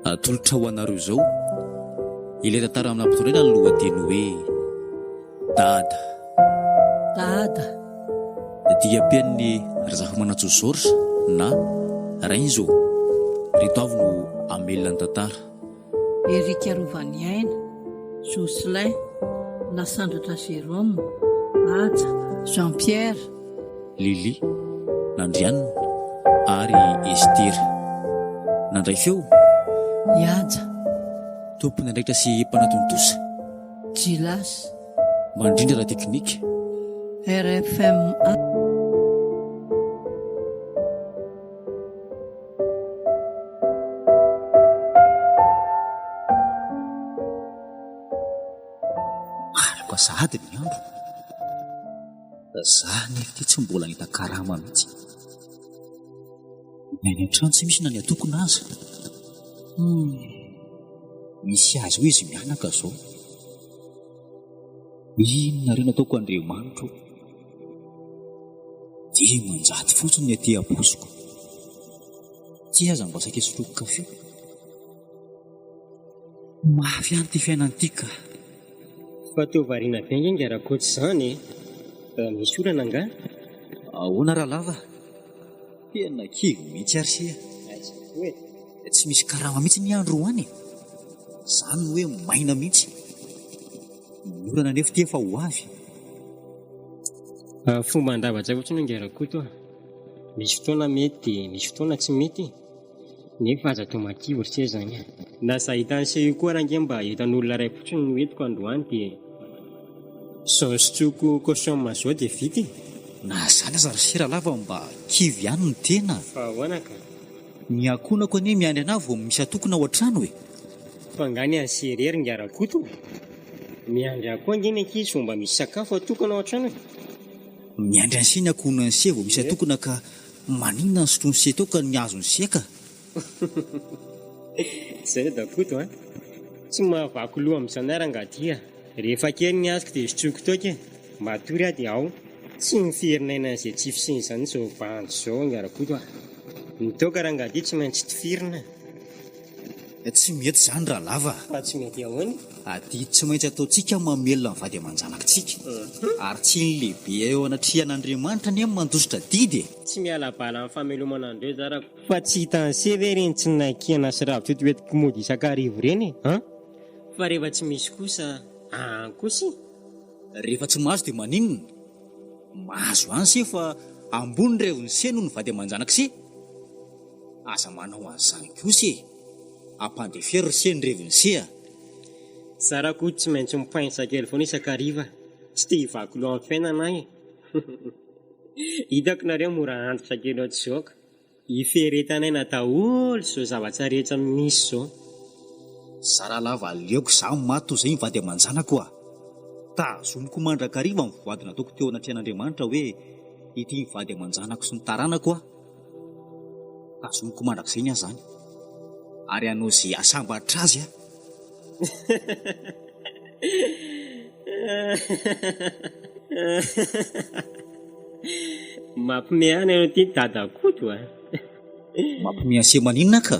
Atolotra ho anareo izao ilay tantara nampitondraina ny lohateny hoe Dada. Dada. Dia ampian'i Razafimanantsoa Georges na Rainzo. Ireto avy no hamelona ny tantara. Eric Rovaniaina, Jocelyn, Nasandratra Jérôme, Haja, Jean Pierre. Lily, Nandrianina ary Estera. Nandray feo? I Haja. Tompon'andraikitra sy mpanatontosa. Jilas. Mandrindra ara-teknika. RFMA. Aloka sahady ny andro. Za nefa ity tsy mbola nahita karama mihitsy. Ny any an-trano tsy misy na ny atokona aza. Hum, misy azy eo izy mianaka zao. Inona re no ataoko Andriamanitro ô? 500 fotsiny ny aty am-paosiko. Ty aza mba saika hisotroako kafe. Mafy ihany ity fiainana ity ka. Fa toa variana be ange ingahy Rakoto izany e! Misy olana angaha? Ahoana Ralava? Tena kivy mihitsy ary se a! Aiza koa e! Tsy misy karama mihitsy ny androany e! Izany no hoe maina mihitsy. Ny orana anefa ity efa ho avy. Fomban-javatra fotsiny ingahy Rakoto a! Misy fotoana mety dia misy fotoana tsy mety e! Nefa aza atao makivy ry se zany a! Na za hitan'i se io koa ary ange mba entan'olona iray fotsiny no entiko androany dia zao sotroiko caution zao dia vita e! Na zany aza ry se ralava mba kivy ihany ny tena. Fa ahoana ka? Ny ankohonako anie miandry anah vao misy atokona ao an-trano e! Fa nga ny an'i se irery nga Rakoto? Miandry ahy koa ange ny ankizy vao mba misy sakafo atokana ao an-trano e! Miandry an'i se ny ankohonan'i se vao misy atokona ka Maninona ny sotroin'i se teo ka ny azon'i se ka? Zay Dakoto a! Tsy mahavaky loha amin'izany aho rangahy ty a! Rehefa kely ny azoko dia sotroiko toaka e! Matory aho dia ao! Tsy miferinaina an'izay tsy fisian'izany izao bandy izao angaha Rakoto a! Ny toaka rangahy ty tsy maintsy tifirina. Tsy mety izany Ralava a! Fa tsy mety ahoana e? Adidy tsy maintsy ataontsika mamelona ny vady aman-janakitsika. Ary tsy ny lehibe eo anatrehan'Andriamanitra anie no mandositra adidy e! Tsy miala bala amin'ny famelomana an'ireo za Rako. Fa tsy hitan'se ve ireny tsy nakiana sy ravitoto entiko mody isan-karivo ireny e! An! Fa rehefa tsy misy kosa an kosa e! Rehefa tsy mahazo dia maninona? Mahazo any se fa ambony ny revon'i se noho ny vady aman-janak'i se! Aza manao an'izany kosa e! Ampandefero ry se ny revin'i se a! Za Rakoto tsy maintsy mi-pince kely foana isan-kariva, tsy te hivaky loha amin'ny fiainana aho e! Hitako nareo mora antitra kely ohatr'izao ka! Iferetan'aina daholo izao zavatra rehetra misy izao. Za rahalava aleoko za maty toy izay mivady aman-janako a! Tazomiko mandrakariva ny voady nataoko teo anatrehan'Andriamanitra hoe ity ny vady aman-janako sy ny taranako aho. Tazomiko mandrakizay ny ahy izany. Ary hanao izay hahasambatra azy aho. Mampime ahy nareo ty dada Koto a. Mampime anse maninona ka?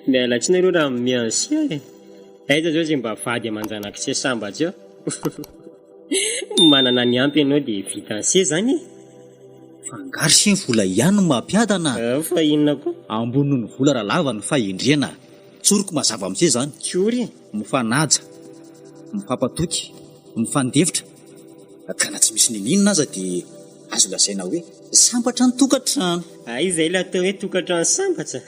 Miala tsiny aloha raha mime anse e. Aiza zao zay mba vady aman-janak'i se sambatra eo. Manana ny ampy ianao dia vita anse zany e. Fa angaha ry se ny vola ihany no mampiadana a? Fa inona koa? Ambony noho ny vola rahalava ny fahendrena. Tsoriko mazava amin'se zany. Tsory e. Mifanaja, mifampatoky, mifandefitra, ka na tsy misy niniana aza dia azo lazaina hoe sambatra ny tokantrano. Hay izay ilay atao hoe tokantrano sambatra.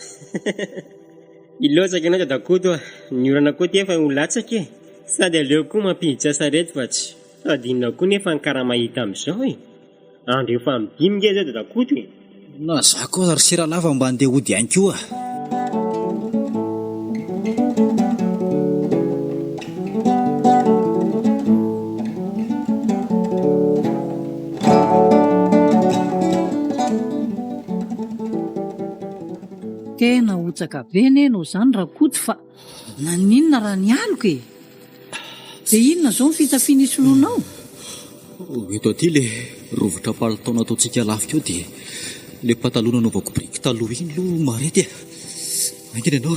Hilaozaka ianao Dadakoto a! Ny orana koa aty efa ho latsaka e! Sady aleo koa mampiditra sarety fa tsy sady inona koa nefa ny karama hita amin'izao e! Andro efa amin'ny dimy nge izao Dadakoto e! Na za koa aza ry sera lava mba andeha hody ihany koa. Tena ho. Sotsaka be anie ianao izany Rakoto fa naninona raha nialoka e? Dia inona izao ny fitafiana isoloanao? Eto aty le rovitra palitao nataontsika lafika eo dia le pataloha nanaovako biriky taloha iny aloha marety e! Haingana ianao.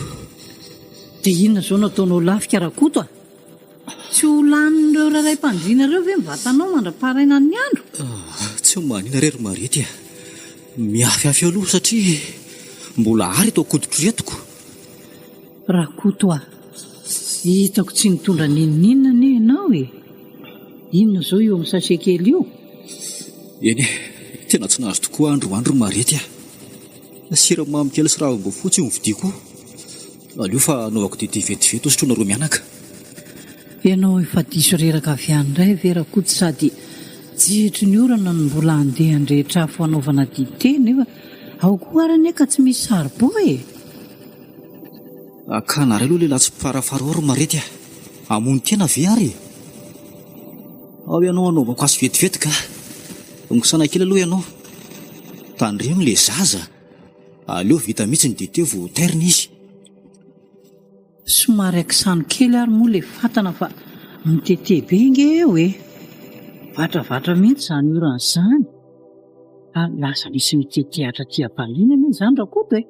Dia inona izao no ataonao lafika Rakoto a? Tsy ho lanin'ireo rairaim-pandriana ireo ve ny vatanao mandra-paharainan'ny andro? Tsy manina re ry Marety a! Miafiafy aloha satria mbola ary eto an-koditro ireto ko! Rakoto a! Hitako tsy nitondra n'inon'inona anie ianao e! Inona izao io amin'ny sachet kely io? Eny e! Tena tsy nahazo tokoa aho androany ry Marety a! Siramamy kely sy ravim-boafotsy io novidiako io. Aleo fa anaovako dite vetivety ho sotroinareo mianaka. Ianao efa diso reraka avy any indray ve Rakoto sady jihitry ny orana no mbola handeha handrehitra afo hanaovana dite nefa ao koa ary anie ka tsy misy saribao e! Akana ray aloha lehilahy tsy mpifarafara ao ry Marety a! Hamono tena ve ary e? Ao ianao hanaovako azy vetivety ka! Mikosana kely aloha ianao. Tandremo le zaza. Aleo vita mihitsy ny dite vao tairina izy. Somary akisano kely ary moa le fatana fa mitete be nge eo e! Vatravatra mihitsy izany orana izany. Ary lasa misy mitete hatraty am-paliana anie izany Rakoto e!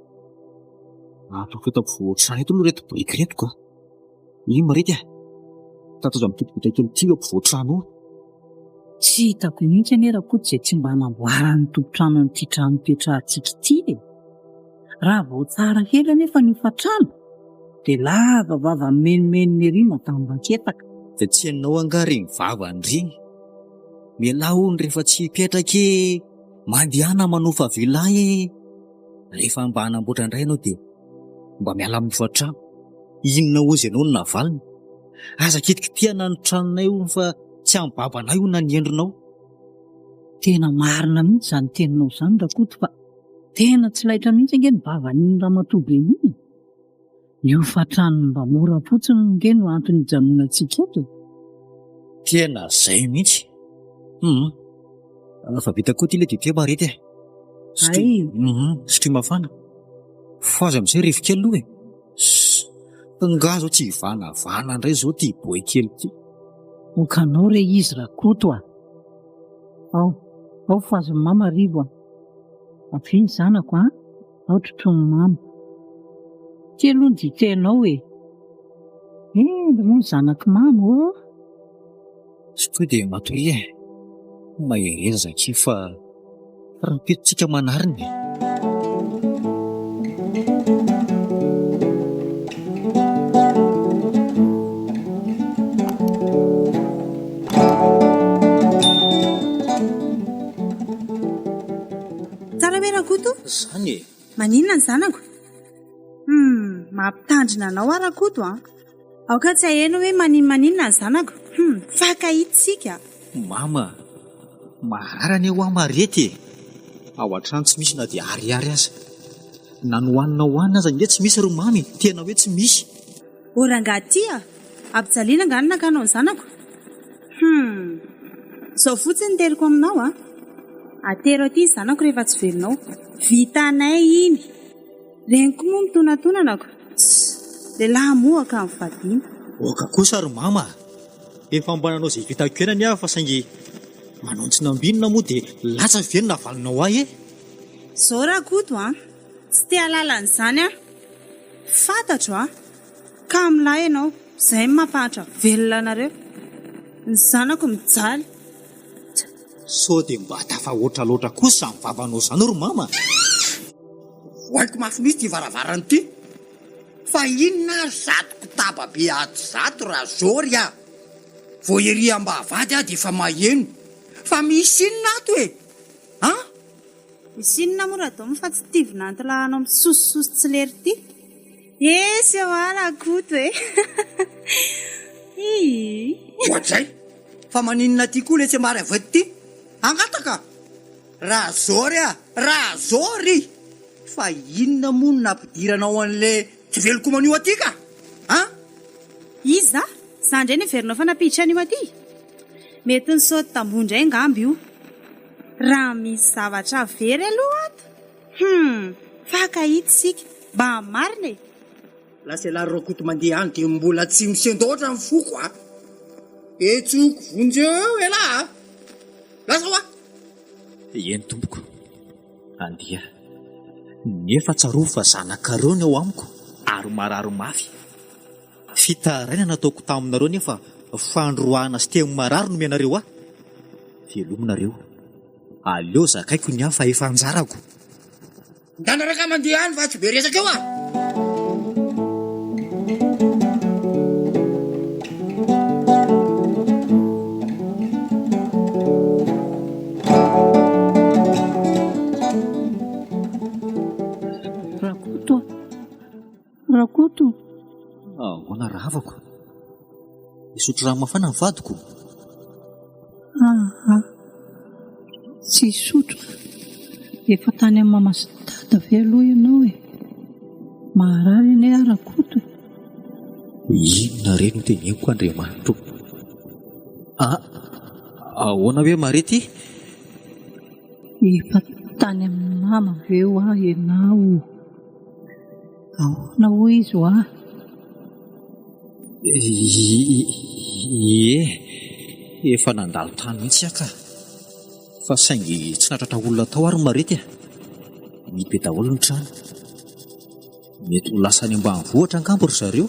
Ataoko eto ampovoan-trano eto aloha ireto biriky ireto ka! Ino marety a! Tatoza mitotobitra kely ity eo ampovoan-trano eo. Tsy hitako mihitsy anie Rakoto izay tsy mba hanamboaran'ny tompon-trano an'ity trano ipetrahantsika ity e! Raha vao tsara kely anefa ny hofantrano dia lava vava mimenomenona ery madame Ranketaka. Dia tsy henonao angaha ireny vavany ireny? Mialà hono rehefa tsy hipetraka e! Mandehana manofa villa e! Rehefa mba hanamboatra indray ianao dia mba miala amin'ny hofantrano. Inona hozy ianao no navaliny? Aza kitikitihana ny tranonay hono fa tsy amin'ny babanay hono ny endrinao. Tena marina mihitsy izany teninao izany Rakoto fa tena tsy laitra mihitsy ange ny vavan'iny ramatoa be iny e! Ny hofantrano mba mora fotsiny ange no antony hijanonantsika eto e! Tena izay mihitsy! Hum! Fa vita koa ity ilay dite Marety e! Hay! Hum! Sotroy mafana. Fohaza amin'izay rivo kely aloha e! Ssss! Nga zao tsy hivanavana indray zao ty boay kely ty. Okanao re izy Rakoto a! Ao, ao fohazin'i mama Rivo a! Avia ny zanako a! Ao trotroin'i mama. Ty aloha ny dite-nao e! Hendry moa ny zanak'i mama ô! Sotroy dia matoria e! Mahereza akia fa rahampitso tsika manarina e! Tsara ve Rakoto? Zany e! Maninona ny zanako? Hum, mampitandrina anao aho Rakoto a! Aoka tsy haheno hoe manin maninona ny zanako. Hum, fankahita isika. Mama, marary anie hoa Mariety e! Ao an-trano tsy misy na dia ariary aza. Na ny hohanina hohanina aza ange tsy misy ry Mama e, tena hoe tsy misy. Ô rangahy ty a! Ampijaliana angaha ny nakanao ny zanako? Hum! Izao fotsiny ny teriko aminao a! Atero aty ny zanako rehefa tsy velona ao. Vitanay iny! Reny koa moa mitonatonana ko! Tss! Lehilahy mohaka ny vadiana. Oka kosa ry mama a! Efa mba nanao izay vitako ihany anie aho fa saingy manao ny tsy nambinina moa dia latsa ve ny navalinao ahy e! Zao Rakoto a! Tsy te hahalala an'izany aho. Fantatro a! Kamo lahy ianao, izay no mampahantra velona anareo. Ny zanako mijaly. Sao dia mba tafahoatra loatra kosa izany vavanao izany ry mama a! Vohaiko mafy mihitsy ity varavarana ity. Fa inona ary zato kotaba be ato zato Razory a! Vao ery ambavahady aho dia efa maheno. Fa misy inona ato e? An? Misy inona moa Radom fa tsy ity vinanty lahanao misosososo tsy lery ity? Esy hoa Rakoto e! Hii. Oadray! Fa maninona aty koa letsy ambary avy ety? Hangataka? Razory a! Razory! Fa inona moa no nampidiranao an'le tsy velon-komana io aty ka? An? Iza? Za indray no heverinao fa nampiditra an'io aty? Mety nisaoty tamboho indray angamba io. Raha misy zavatra very aloha ato, hum, fankahita isika. Mba marina e! Lasa ialahy Rakoto mandeha any dia mbola tsy misendaotra ny foko a! Etsoko vonjeo eo ialahy a! Lasa hoa! Eny tompoko, andeha. Nefa tsarovy fa zanakareo ny ao amiko ary marary mafy. Fitarainana nataoko taminareo nefa fandroahana sy teny marary nomenareo ahy. Velomy nareo. Aleo zakaiko ny ahy fa efa anjarako. Ndana raka mandeha any fa tsy be resaka eo ah! Rakoto a! Rakoto! Ahoana rahavako? Hisotro rano mafana ny vadiko? Aa! Tsy hisotro fa efa tany amin'i mama sy dada ve aloha ianao e? Maharary anie aho Rakoto e! Inona re no teneniko Andriamanitra o? A! Ahoana hoe Maria ty? Efa tany amin'i mama ve hoa ianao? Ahoana hoy izy hoa? Ie, efa nandalo tany mihitsy aho ka. Fa saingy tsy nahatratra olona tao ary Marety a. Mihidy be daholo ny trano. Mety ho lasa any ambanivohitra angamba ry zareo.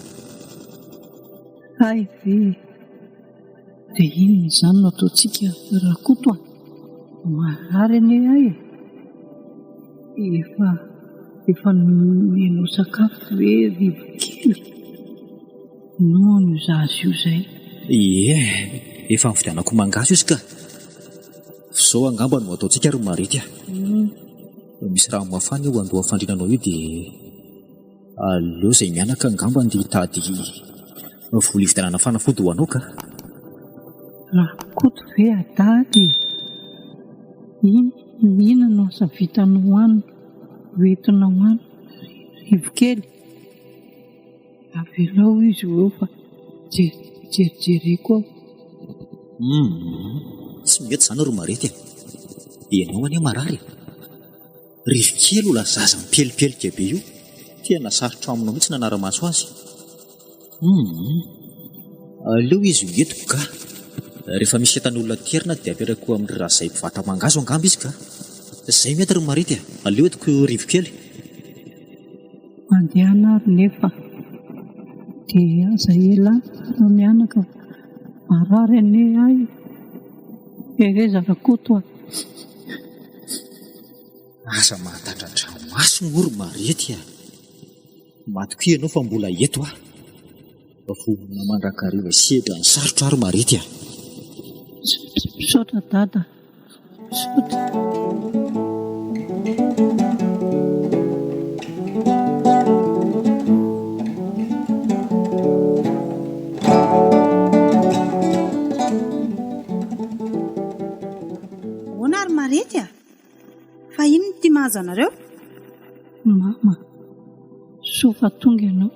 Hay ve e! Dia inona izany no ataontsika Rakoto a? Marary anie ahy e! Efa efa nomenao sakafo ve Rivo kely? Noana io zaza io izay. Ie, efa nividianako mangahazo izy ka. F'izao angamba no ataontsika ry Marety a. Misy rano mafana io andoha fandrinanao io dia aleo izay mianaka angamba andeha hitady vola hividianana fanafody ho anao ka. Rakoto ve adala e? Inona no asa vitanao any ho entinao any Rivo kely? Avelao izy ho eo fa jerijereko ao. Humm, tsy mety izany ry Marety a! Ianao anie marary e! Rivo kely io lazaza mipelipelika be io, tena sarotra aminao mihitsy ny hanara-maso azy. Humm, aleo izy ho entiko ka! Rehefa misy entan'olona terina dia apetrako amin'i Razay mpivarotra mangahazo angamba izy ka! Izay mety ry Marety a! Aleo entiko Rivo kely. Mandehana ary nefa dia aza ela raha mianaka fa marary anie ahy e! Hereza Rakoto a! Aza mahatandra-dranomaso moa ry Marety a! Matokia ianao fa mbola eto aho. Vonona mandrakariva hisedra ny sarotra aho ry Marety a! Misaotra Dada a! Misaotra. Ahoana ary Marety a? Fa inona ity mahazo anareo? Mama, soa fa tonga ianao.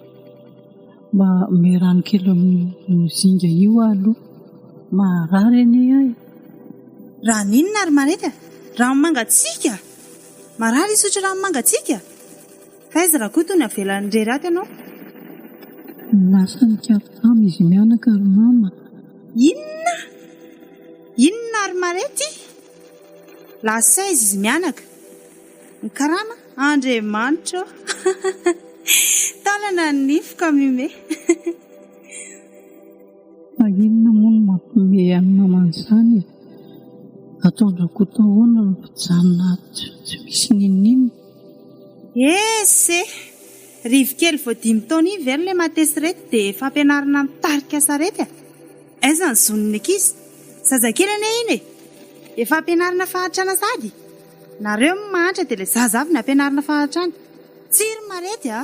Mba omeo rano kely amin'io zinga io aho aloha. Maharary anie ahy e. Rano inona ry Marety a? Rano mangatsiaka? Marary hisotro rano mangatsiaka? Fa aiza Rakoto no navelany irery ato ianao? Lasa nikarama izy mianaka ry mama. Inona? Inona ry Marety? Lasa aiza izy mianaka? Ny karama? Andriamanitra ô! Taolana ny nify ka mihomehy. Fa inona moa no mampihomehy an'i mama an'izany e? Ataon-dRakoto ahoana no mijanona ato tsy misy n'inon'inona? Ese! Rivo kely vao dimy taona iny ve ry le matesy ireto dia efa ampianarina mitarika sarety a? Aiza ny zon'ny ankizy? Zazakely anie iny e! Efa ampianarina fahantrana sahady? Nareo no mahantra dia ilay zaza avy no ampianarina fahantrana. Tsia ry marety a!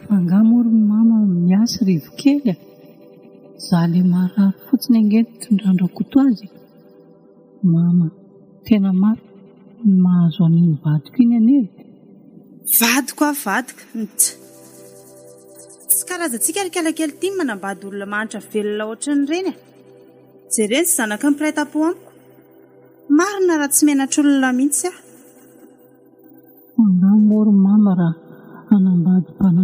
Fa angaha moa ry mama miasa rivo kely a! Za le marary fotsiny ange no tondran-dRakoto azy e! Mama, tena mafy ny mahazo an'iny vadiko iny anie e! Vadiko aho vadiko, nts. Tsy karazantsika ry kalakely ity ny manambady olona mahantra velona ohatran'ireny e! Jereo ny zanaky ny mpiray tampo amiko. Marina raha tsy menatr'olona mihitsy aho. Angaha moa ry mama raha hanambady.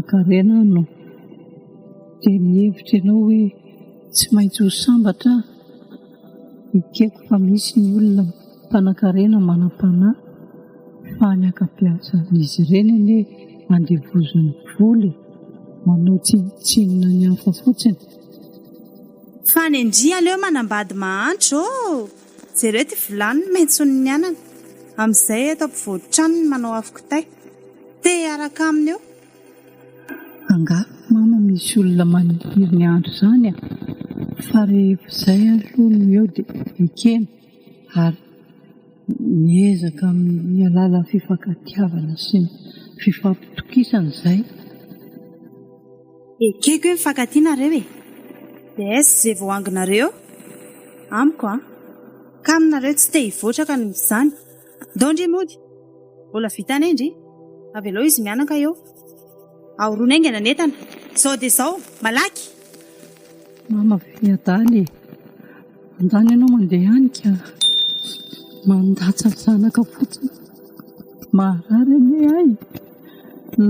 mpanan-karena aho no dia mihevitra ianao hoe tsy maintsy ho sambatra aho? Ekeko fa misy ny olona mpanan-karena manam-panahy fa ny ankabeazan'izy ireny anie andevozin'ny vola e! Manao tsinontsinona ny hafa fotsiny. Fa ny an-dry aleo manambady mahantra ô! Jereo ity vilany maitson'ny anana. Amin'izay eto ampovoan-trano ny manao afo kitay. Te hiaraka aminy eo. Angaha mama misy olona maniry ny andro izany a! Fa rehefa izay aloha no eo dia ekena ary miezaka amin'ny alalan'ny fifankatiavana sy ny fifampitokisana izay. Ekeko hoe mifankatia nareo e! Dia aiza izay voahanginareo eo? Amiko an! Kamo nareo tsy te hivoatra ka noho izany. Ndao ndry mody! Mbola vita anie ndry! Avelao izy mianaka eo. Ahorony haingana ny entana. Izao dia izao! Malaky! Mama ve adala e! Andany ianao mandeha any ka mandatsa zanaka fotsiny. Maharary anie ahy e!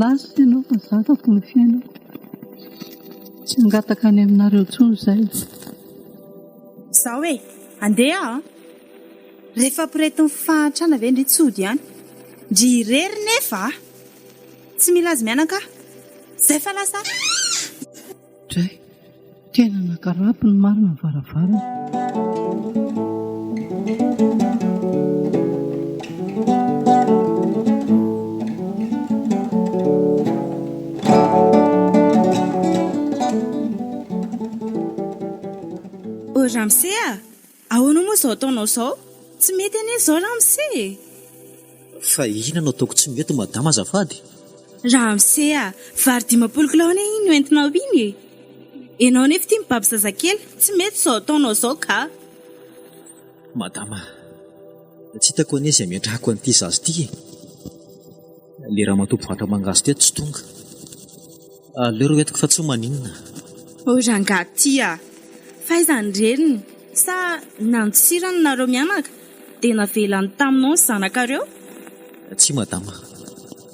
Lasa ianao fa zakako ny fiainako. Tsy hangataka any aminareo intsony izay. Izao e! Andeha aho an! Rehefa ampiretin'ny fahantrana ve ndry tsy hody ihany? Ndry irery nefa a! Tsy mila azy mianaka aho. Zay fa lasa aho. Dray, tena nakarapy ny marina ny varavarana. Oh ramose a! Ahoana moa izao ataonao izao? Tsy mety anie izao ramose e! Fa inona no ataoko tsy mety madama azafady? Ramose a! Vary 50 kilao anie iny hoentinao iny e! Ianao anefa ity mibaby zazakely, tsy mety izao ataonao izao ka! Madama, tsy hitako anie izay hametrahako an'ity zaza ity e! Ilay ramatoa mpivarotra mangahazo teto tsy tonga. Aleo ry hoentiko fa tsy ho maninona. Oh rangahy ty a! F'aiza ny reniny? Sa nandosirany nareo mianaka dia navelany taminao ny zanakareo? Tsia madama,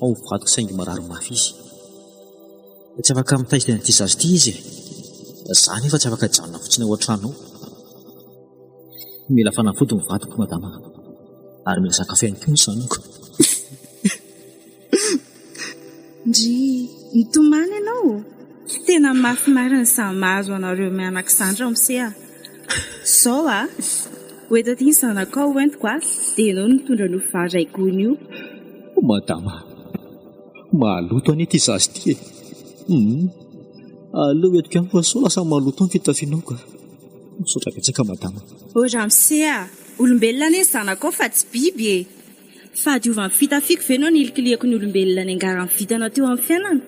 ao ny vadiko saingy marary mafy izy. Tsy afaka mitaiza an'ity zaza ity izy e! Za nefa tsy afaka hijanona fotsiny ao an-trano ao. Mila fanafody ny vadiko madama ary mila sakafo ihany koa ny zanako. Ndry, mitomany ianao? Tena mafy marina izany mahazo anareo mianaka izany ramose a! Izao a, ho eto aty ny zanakao ho entiko a, dia ianao no mitondra an'io vary iray gony io. Madama, maloto anie ity zaza ity e! Hum, aleo entiko ihany fa sao lasa maloto ao ny fitafianao ka. Misaotra betsaka madama. Ô ramose a! Olombelona anie ny zanakao fa tsy biby e! Fahadiovan'ny fitafiako ve no anilikilihako ny olombelona niangaran'ny vintana teo amin'ny fiainana?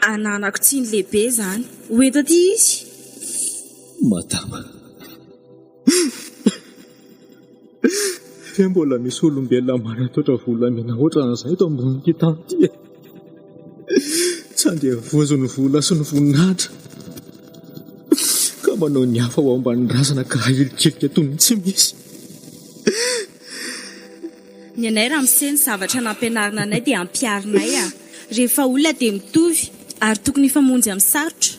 Ananako tsiny lehibe izany. Ho eto aty izy. Madama. Ve mbola misy olombelona manan-toetra volamena ohatran'izay eto ambonin'ity tany ity e? Tsy andevozin'ny vola sy ny voninahitra ka manao ny hafa ho ambanin'ny razana ka ahilikilika toy ny tsy misy. Ny anay ramose ny zavatra nampianarina anay dia ampiharinay a! Rehefa olona dia mitovy ary tokony hifamonjy amin'ny sarotra.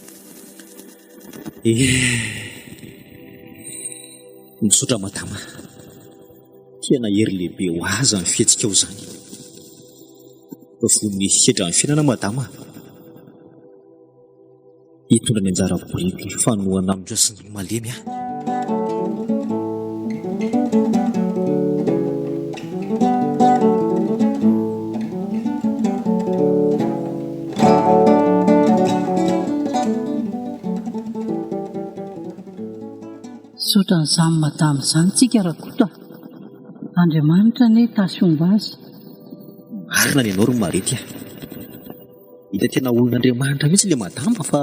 Eh! Misaotra madama. Tena hery lehibe ho ahy izany fihetsikao izany. Vonona hisedra ny fiainana madama. Hitondra ny anjara biriky fanohana amin'ireo sy ny malemy aho. Misaotra an'izany madama izany tsika Rakoto a! Andriamanitra anie tasy homba azy. Marina ny anao ry Marety a! Hita tena olon'Andriamanitra mihitsy ilay madama fa.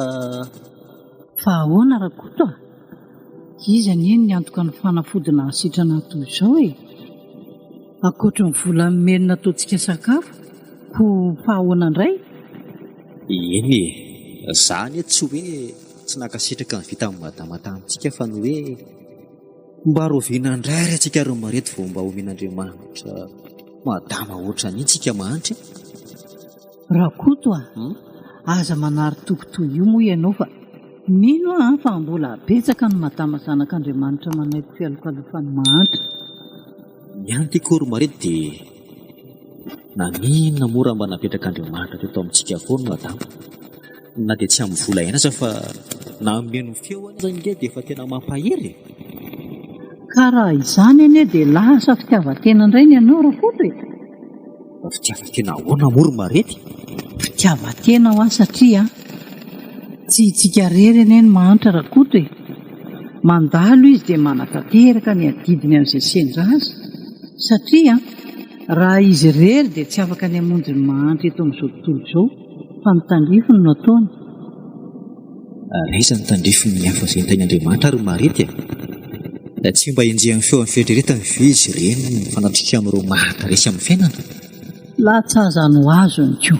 Fa ahoana Rakoto a? Izy anie no niantoka ny fanafody nahasitrana ahy toy izao e! Ankoatry ny vola nomeny nataontsika sakafo, koa fa ahoana indray? Eny e! Za anie tsy hoe tsy nankasitraka ny vitan'i madama tamintsika fa ny hoe mba rahoviana indray ary antsika ry Marety vao mba omen'Andriamanitra madama ohatran'iny tsika mahantra e! Rakoto a! Aza manary toky toy io moa ianao fa mino aho an fa mbola betsaka ny madama zanak'Andriamanitra manaiky fialokalofan'ny mahantra. Ny ahy ity koa ry Maria dia naninona moa raha mba napetrak'Andriamanitra teto amintsika foana madama na dia tsy amin'ny vola ihany aza fa na mihaino ny feony aza ange dia efa tena mampahery e! Ka raha izany anie dia lasa fitiavan-tena indray ny anao Rakoto e! Fitiavan-tena ahoana moa ry Marety? Fitiavan-tena hoa satria tsy itsika irery anie no mahantra Rakoto e! Mandalo izy dia manatanteraka ny adidiny amin'izay sendra azy satria raha izy irery dia tsy afaka ny hamonjy ny mahantra eto amin'izao tontolo izao fa ny tandrifiny no ataony. Ary aiza ny tandrifiny ny hafa izay nitahian'Andriamanitra ry Marety a? Tsy mba enjehan'ny feo amin'ny fieritreretany ve izy ireny ny mifanatrika amin'ireo maty resy amin'ny fiainana? Latsa aza no azony ko!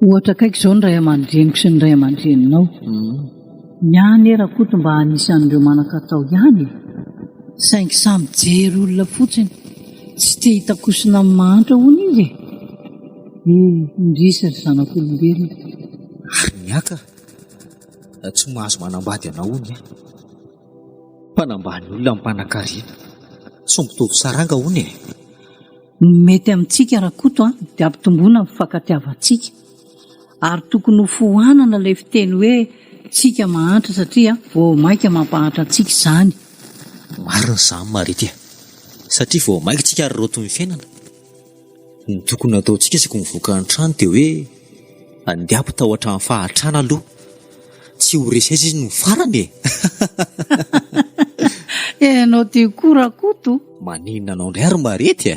Ohatra akaiky izao ny ray aman-dreniko sy ny ray aman-dreninao. Ny ahy anie Rakoto mba anisan'ireo manan-katao ihany e! Saingy samy mijery olona fotsiny, tsy te hitakosina amin'ny mahantra hono izy e! Eh, indrisy ry zanak'olombelona. Ary ny ahy ka, tsy mahazo manambady anao hono aho. Mpanambany olona ny mpanankarena. Tsy mitovy saranga hono e. Ny mety amintsika Rakoto an, dia ampitomboina ny fifankatiavantsika. Ary tokony ho foanana ilay fiteny hoe tsika mahantra satria vao maika mampahantra antsika izany. Marina izany Marity a. Satria vao maika tsika ary roton'ny fiainana. Ny tokony hataontsika isaky mivoaka ny trano dia hoe andeha hampitahotra ny fahantrana aloha. Tsy ho resy aiza izy no farany e! Ianao ty koa Rakoto. Maninona anao indray ary Marety e?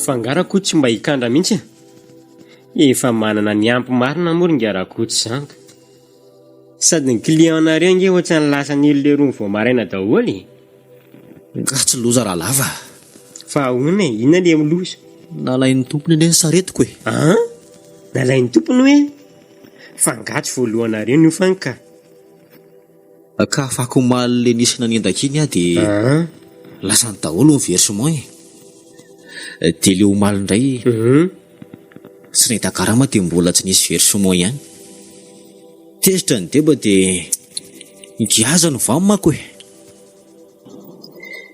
Fa nga Rakoto tsy mba hikandra mihitsy e? Efa manana ny ampy marina moa ry nga Rakoto izany ka. Sady ny client nareo ange ohatran'ny lasan'ny leroa vao maraina daholo e! Nga tsy loza Ralava a! Fa ahoana e? Inona le loza? Nalain'ny tompony anie ny saretiko e! An? Nalain'ny tompony hoe? Fa nga tsy voalohanareo ny hofany ka! Ka afaka omaly le nisy nanendaka iny aho dia lasany daholo ny versement e! Dia le omaly indray tsy nahita karama dia mbola tsy nisy versement ihany. Tezitra ny deba dia ngiaza no vamo manko e!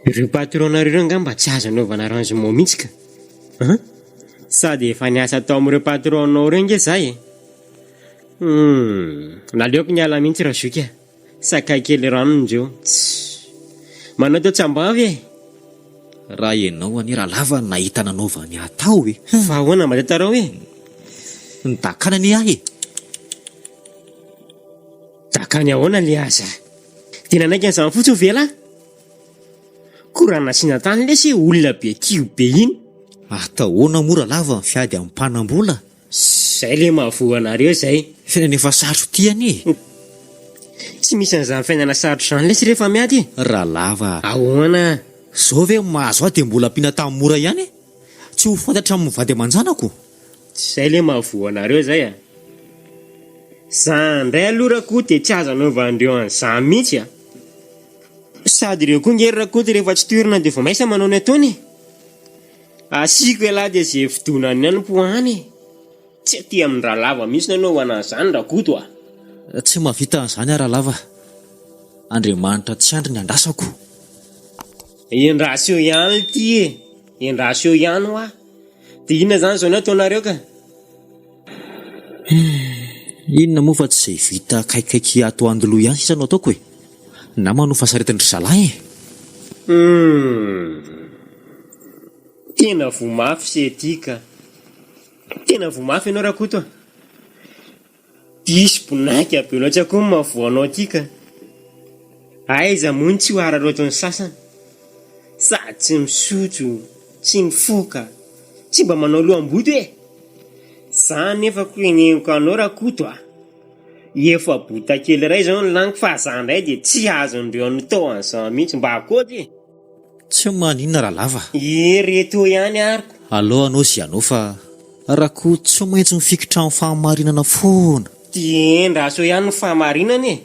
Ireo patron-nareo ireo angamba tsy azo anaovana arrangement mihitsy ka! An! Sady efa niasa tao amin'ireo patron-nao ireo ange za e! Humm! Naleoko niala mihitsy razoky a! Sakay kely rano ndreo. Tssy! Manao teo tsambavy e! Raha ianao anie Ralava no nahita nanaovany atao e! Fa ahoana mba tantarao e! Nidakana anie ahy e! Dakany ahoana le aza? Dia nanaiky an'izany fotsiny ve lah? Koa raha nasiana tany lesy olona be kiho be iny. Atao ahoana moa Ralava ny fiady amin'ny mpanambola? Zay le mahavoa anareo zay. Fiainana efa sarotro ity anie e. Tsy misy an'izany fiainana sarotra izany lesy rehefa miady e. Ralava a. Ahoana? Zao ve mahazo ahy dia mbola ampiana tany mora ihany e? Tsy ho fantatra amin'ny vady aman-janako. Zay le mahavoa anareo zay a. Za ndray aloha Rakoto dia tsy azo anaovandreo an'izany mihitsy a. Sady ireo koa nge ry Rakoto rehefa tsy toerina dia vao maisa manao ny ataony e. Asiako ialahy dia ze fidonany any po any e! Tsy aty amin Ralava mihitsy ny anaovana an'izany Rakoto a! Tsy mahavita an'izany aho Ralava. Andriamanitra tsy andry ny andrasako. Endraso eo ihany lty e! Endraso eo ihany hoa! Dia inona izany izao ny ataonareo ka? Humm! Inona moa fa tsy izay vita akaikikaiky ato Andoloha ihany sisa no ataoko e! Na manofa saretin-dry zalahy e! Humm! Tena voa mafy se ty ka! Tena voa mafy ianao Rakoto a! Diso bonaika be loatra koa ny mahavoa anao ty ka! Aiza moa no tsy ho araraotin'ny sasany? Sady tsy misotro, tsy mifoka, tsy mba manao loham-boto e! Za nefa ko eneniko anao Rakoto a! Efa bota kely iray zao ny laniko fa za ndray dia tsy azondreo anotao an'izany mihitsy, mba akôty e! Tsy maninona Ralava. Ie reto ihany ariko. Aleo anao sy ianao fa. Rakoto tsy maintsy mifikitra amin'ny fahamarinana foana. Dia endraso eo ihany ny fahamarinana e!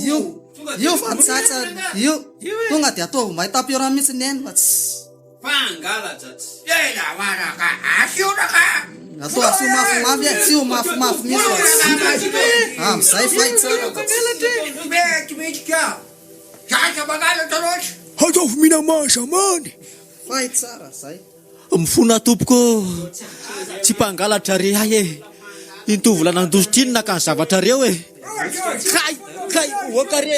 Io, io fa tsatsa, io, tonga dia ataovy may tapioran mihitsy neny fa tsy. Mpangalatra tsy tena manaka asio raka. Atao asio mafimafy e, tsy ho mafimafy mihitsy fa tsy. Amin'izay fay tsara fa tsy. Mety mihitsy ka. Zaza mangalatra loatra. Ataovy mihinamazamany. Fay tsara zay. Mifona tompoko ô! Tsy mpangalatra re ahy e! Iny tovolahy nandositra iny naka ny zavatrareo e! Kay! Kay! Oka re!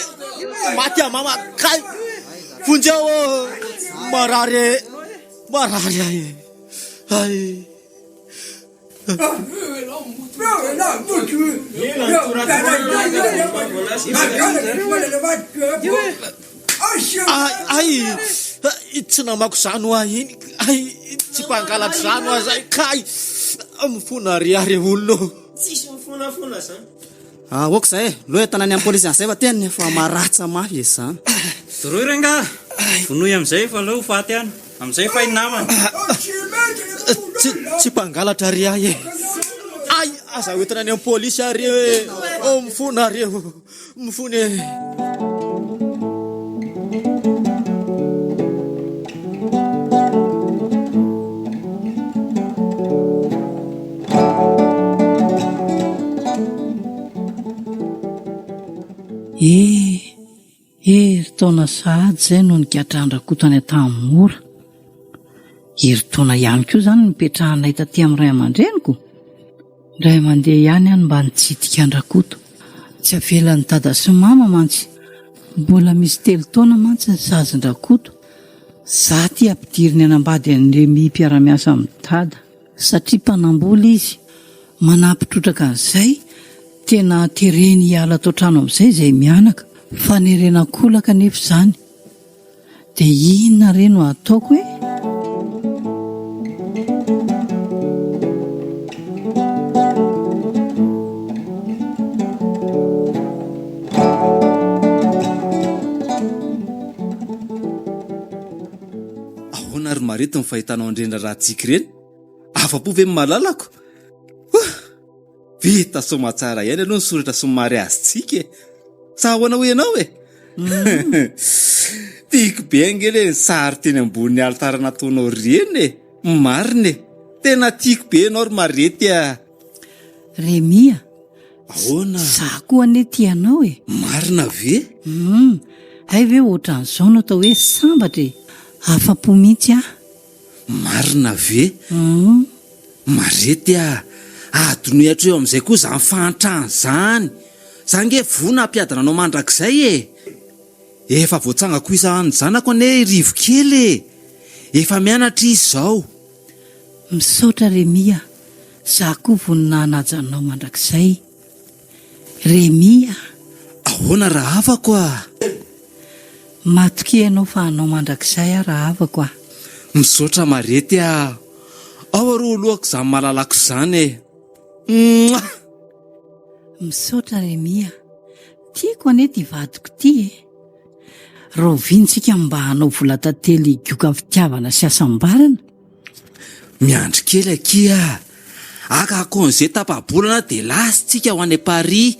Maty aho mama! Kay! Vonjeo ô! Marary e! Marary ahy e! Hay! Ay, ay, tsy namako izany hoa iny. Ay, tsy mpangalatra izany hoa zay. Kay, mifona ry ary olona ô. Tsisy mifonafona zany. Ah, ok zay e, lo entana any amin'ny polisy an'izay fa tena efa maratsa mafy e zany. Doroy rangaha, vonoy amin'izay fa aleo ho faty any. Amin'izay fay ny namana. Tsy, tsy mpangalatra ry ahy e. Ay, aza hoentina any amin'ny polisy ary e. Oh, mifona ary eo. Mifona e. Eh, herintaona sahady izay no nigadran-dRakoto any Antanimora. Herintaona ihany koa izany nipetrahanay taty amin'ny ray aman-dreniko. Indray mandeha ihany aho no mba nitsidika an-dRakoto. Tsy avelan'i Dada sy Mama mantsy. Mbola misy telo taona mantsy ny sazin-dRakoto. Za ty ampidiriny hanambady an'i Rémi mpiara-miasa amin'i Dada. Satria mpanambola izy. Manampy trotraka an'izay, tena tereny hiala ato an-trano amin'izay izay mianaka. Fanerena an-kolaka anefa izany. Dia inona re no hataoko e? Ahoana ry Marety ny fahitanao an'ireny raharahantsika ireny? Afa-po ve ny malalako? Huh! Vita soamatsara ihany aloha ny soratra sy ny mariazintsika e! Sa ahoana hoy ianao e? Mm. Tiako be ange le ny sary teny ambonin'ny alitara nataonao ireny e! Marina e! Tena tiako be ianao ry Marety a! Rémi a! Ahoana? Za koa anie tia anao e! Marina ve? Hum, hay ve ohatran'izao no atao hoe sambatra e! Afa-po mihitsy aho. Marina ve? Hum. Marety a! Adinoy hatreo amin'izay koa izany fahantrana izany! Za ange voa nampiadana anao mandrakizay e! Efa voatsangako isan'ny zanako anie i Rivo kely e! Efa mianatra izy izao. Misaotra Rémi a! Za koa vonona hanaja anao mandrakizay. Rémi a! Ahoana rahavako a! Matokia ianao fa anao mandrakizay aho rahavako a! Misaotra Marety a! Ao aloha lohako izany malalako izany e! Mouah! Misaotra Rémi a! Tiako anie ity vadiko ity e! Rahoviana isika mba hanao volan-tantely higoka ny fitiavana sy hasambarana? Miandry kely akia a! Haka congé tapa-bolana dia lasa tsika ho any Paris.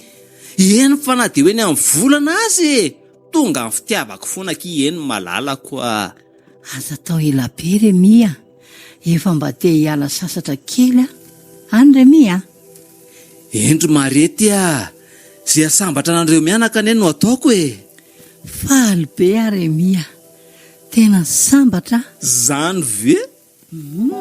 Eny fa na dia ho eny amin'ny volana aza e! Tonga ny fitiavako foana akia eny malalako a! Aza atao ela be Rémi a! Efa mba te hiala sasatra kely aho. Any Rémi a! Eny ry Marety a! Ze hahasambatra anareo mianaka anie no ataoko e! Faly be aho Rémi a! Tena sambatra aho. Zany ve? Humm.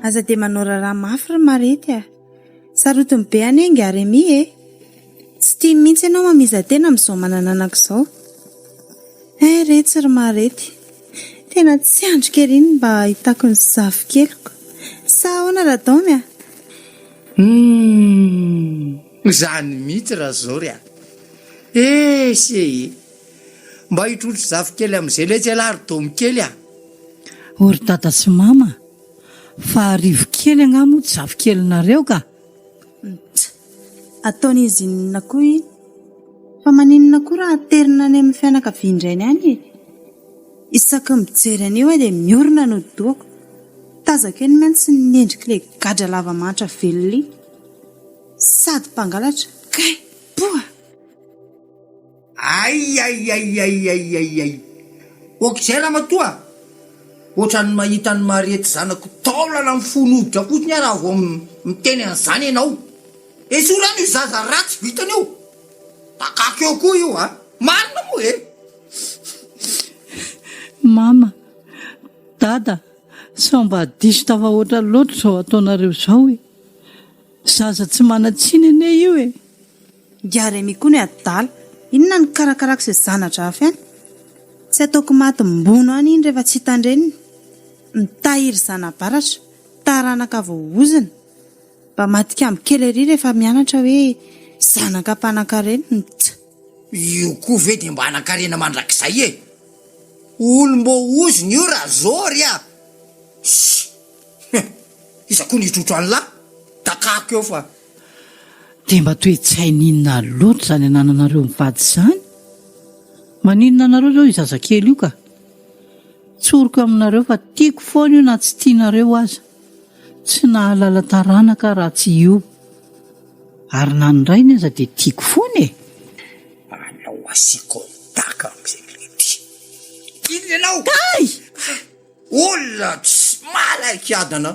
Aza dia manao raharaha mafy ry Marety a! Sarotiny be anie ingahy Rémi e! Tsy tiany mihitsy ianao mamiza-tena amin'izao manananako izao. Hein retsy ry Marety! Tena tsy andriko ery ny mba hahitako ny zafikeliko. Sa ahoana Radaomy a? Humm! Izany mihitsy Razory a! Esy e! Mba hitrotro zafikely amin'izay letsy ialahy ry Domy kely a! O ry dada sy mama, fa arivo kely angaha moa tsy zafikelinareo ka! Tsa! Ataon'izy inona koa iny? Fa maninona koa raha aterina any amin'ny fianakavian-drainy any e? Isaky ny mijery an'io aho dia miorina ny hodi-dohako. Tazako eny mantsy ny endrik'ilay gadra lava mahantra velona iny. Sady mpangalatra, kay! Poa! Aiaiaiaiaiaiai! Ok izay ramatoa a! Ohatran'ny mahita an'i Mariette zanako taolana mifono hoditra fotsiny aho raha vao miteny an'izany ianao. Esory any io zaza ratsy vintana io! Takako eo koa io a! Marina moa e! Mama, Dada, sao mba diso tafahoatra loatra izao ataonareo izao e! Zaza tsy manan-tsiny anie io e! Ingahy Rémi koa ny adala. Inona no karakarako izay zana-drafy any? Tsy ataoko maty mbono any iny rehefa tsy hitan-dreniny. Mitahiry zana-baratra, taranaka voaozona. Mba matikambo kely ery rehefa mianatra hoe zanaka mpanankarena. Mts. Io koa ve dia mba hanan-karena mandrakizay e! Olom-boaozona io Razory a! Ssy! Iza koa no hitrotro an'lah? Dakako eo fa. Dia mba toe-tsaina inona loatra izany anananareo mivady izany? Maninona anareo izao io zazakely io ka? Tsoriko aminareo fa tiako foana io na tsy tianareo aza. Tsy nahalala taranaka aho raha tsy io. Ary na ny rainy aza dia tiako foana e! Alao asiako daka amin'izay lety. Inona ianao? Kay! Olona tsy malaikiadana,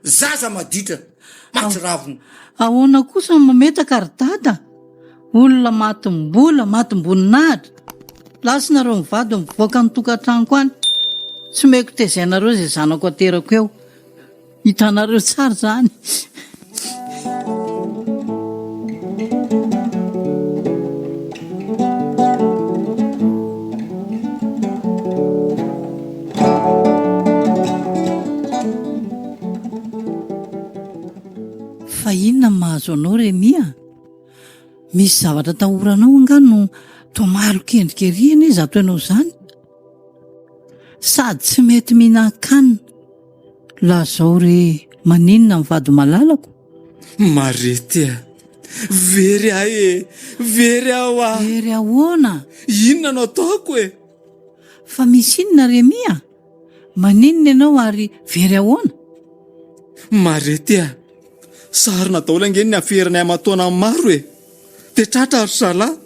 zaza maditra, matsiravina. Ahoana kosa no mametaka ry dada? Olona matim-bola, matim-boninahitra. Lasa nareo mivady mivoaka ny tokantranoko any. Tsy omeko tezainareo izay zanako aterako eo. Hitanareo tsara izany. Fa inona no mahazo anao Rémi a? Misy zavatra atahoranao angaha no toa malok'endrika ery anie izato ianao izany? Sady tsy mety mihinan-kanina. Lazao re maninona ny vady malalako? Marety a! Very aho e! Very aho a! Very ahoana? Inona no ataoko e? Fa misy inona Rémi a? Maninona ianao ary very ahoana? Marety a! Sarona daholo ange ny aferanay aman-taona maro e! Dia tratra ry zalahy!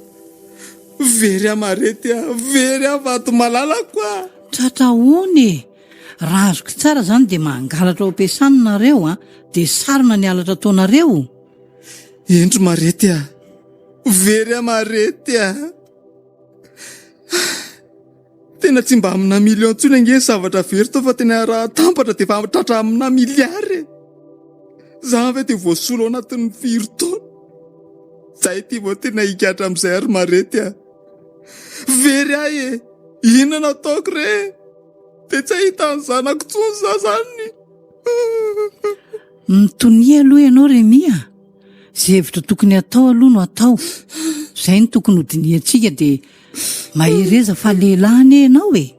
Very aho Marety a! Very aho vady malalako a! Tratra ahoana e? Raha azoko tsara zany dia mangalatra ao am-piasana nareo a, dia sarona ny halatra ataonareo? Indro Marety a! Very aho Marety a! Tena tsy mba amina million intsony ange ny zavatra very tao fa tena raha atambatra dia efa tratra amina milliard e! Zany ve dia voasolo ao anatin'ny firy taona? Zay ity vao tena hikatra amin'izay ary Marety a! Very ahy e! Inona no ataoko re? Dia tsy hahita ny zanako intsony za zany. Mitonia aloha ianao Rémi a! Izay hevitra tokony hatao aloha no atao. Izay no tokony hodinihantsika dia mahereza fa lehilahy anie ianao e!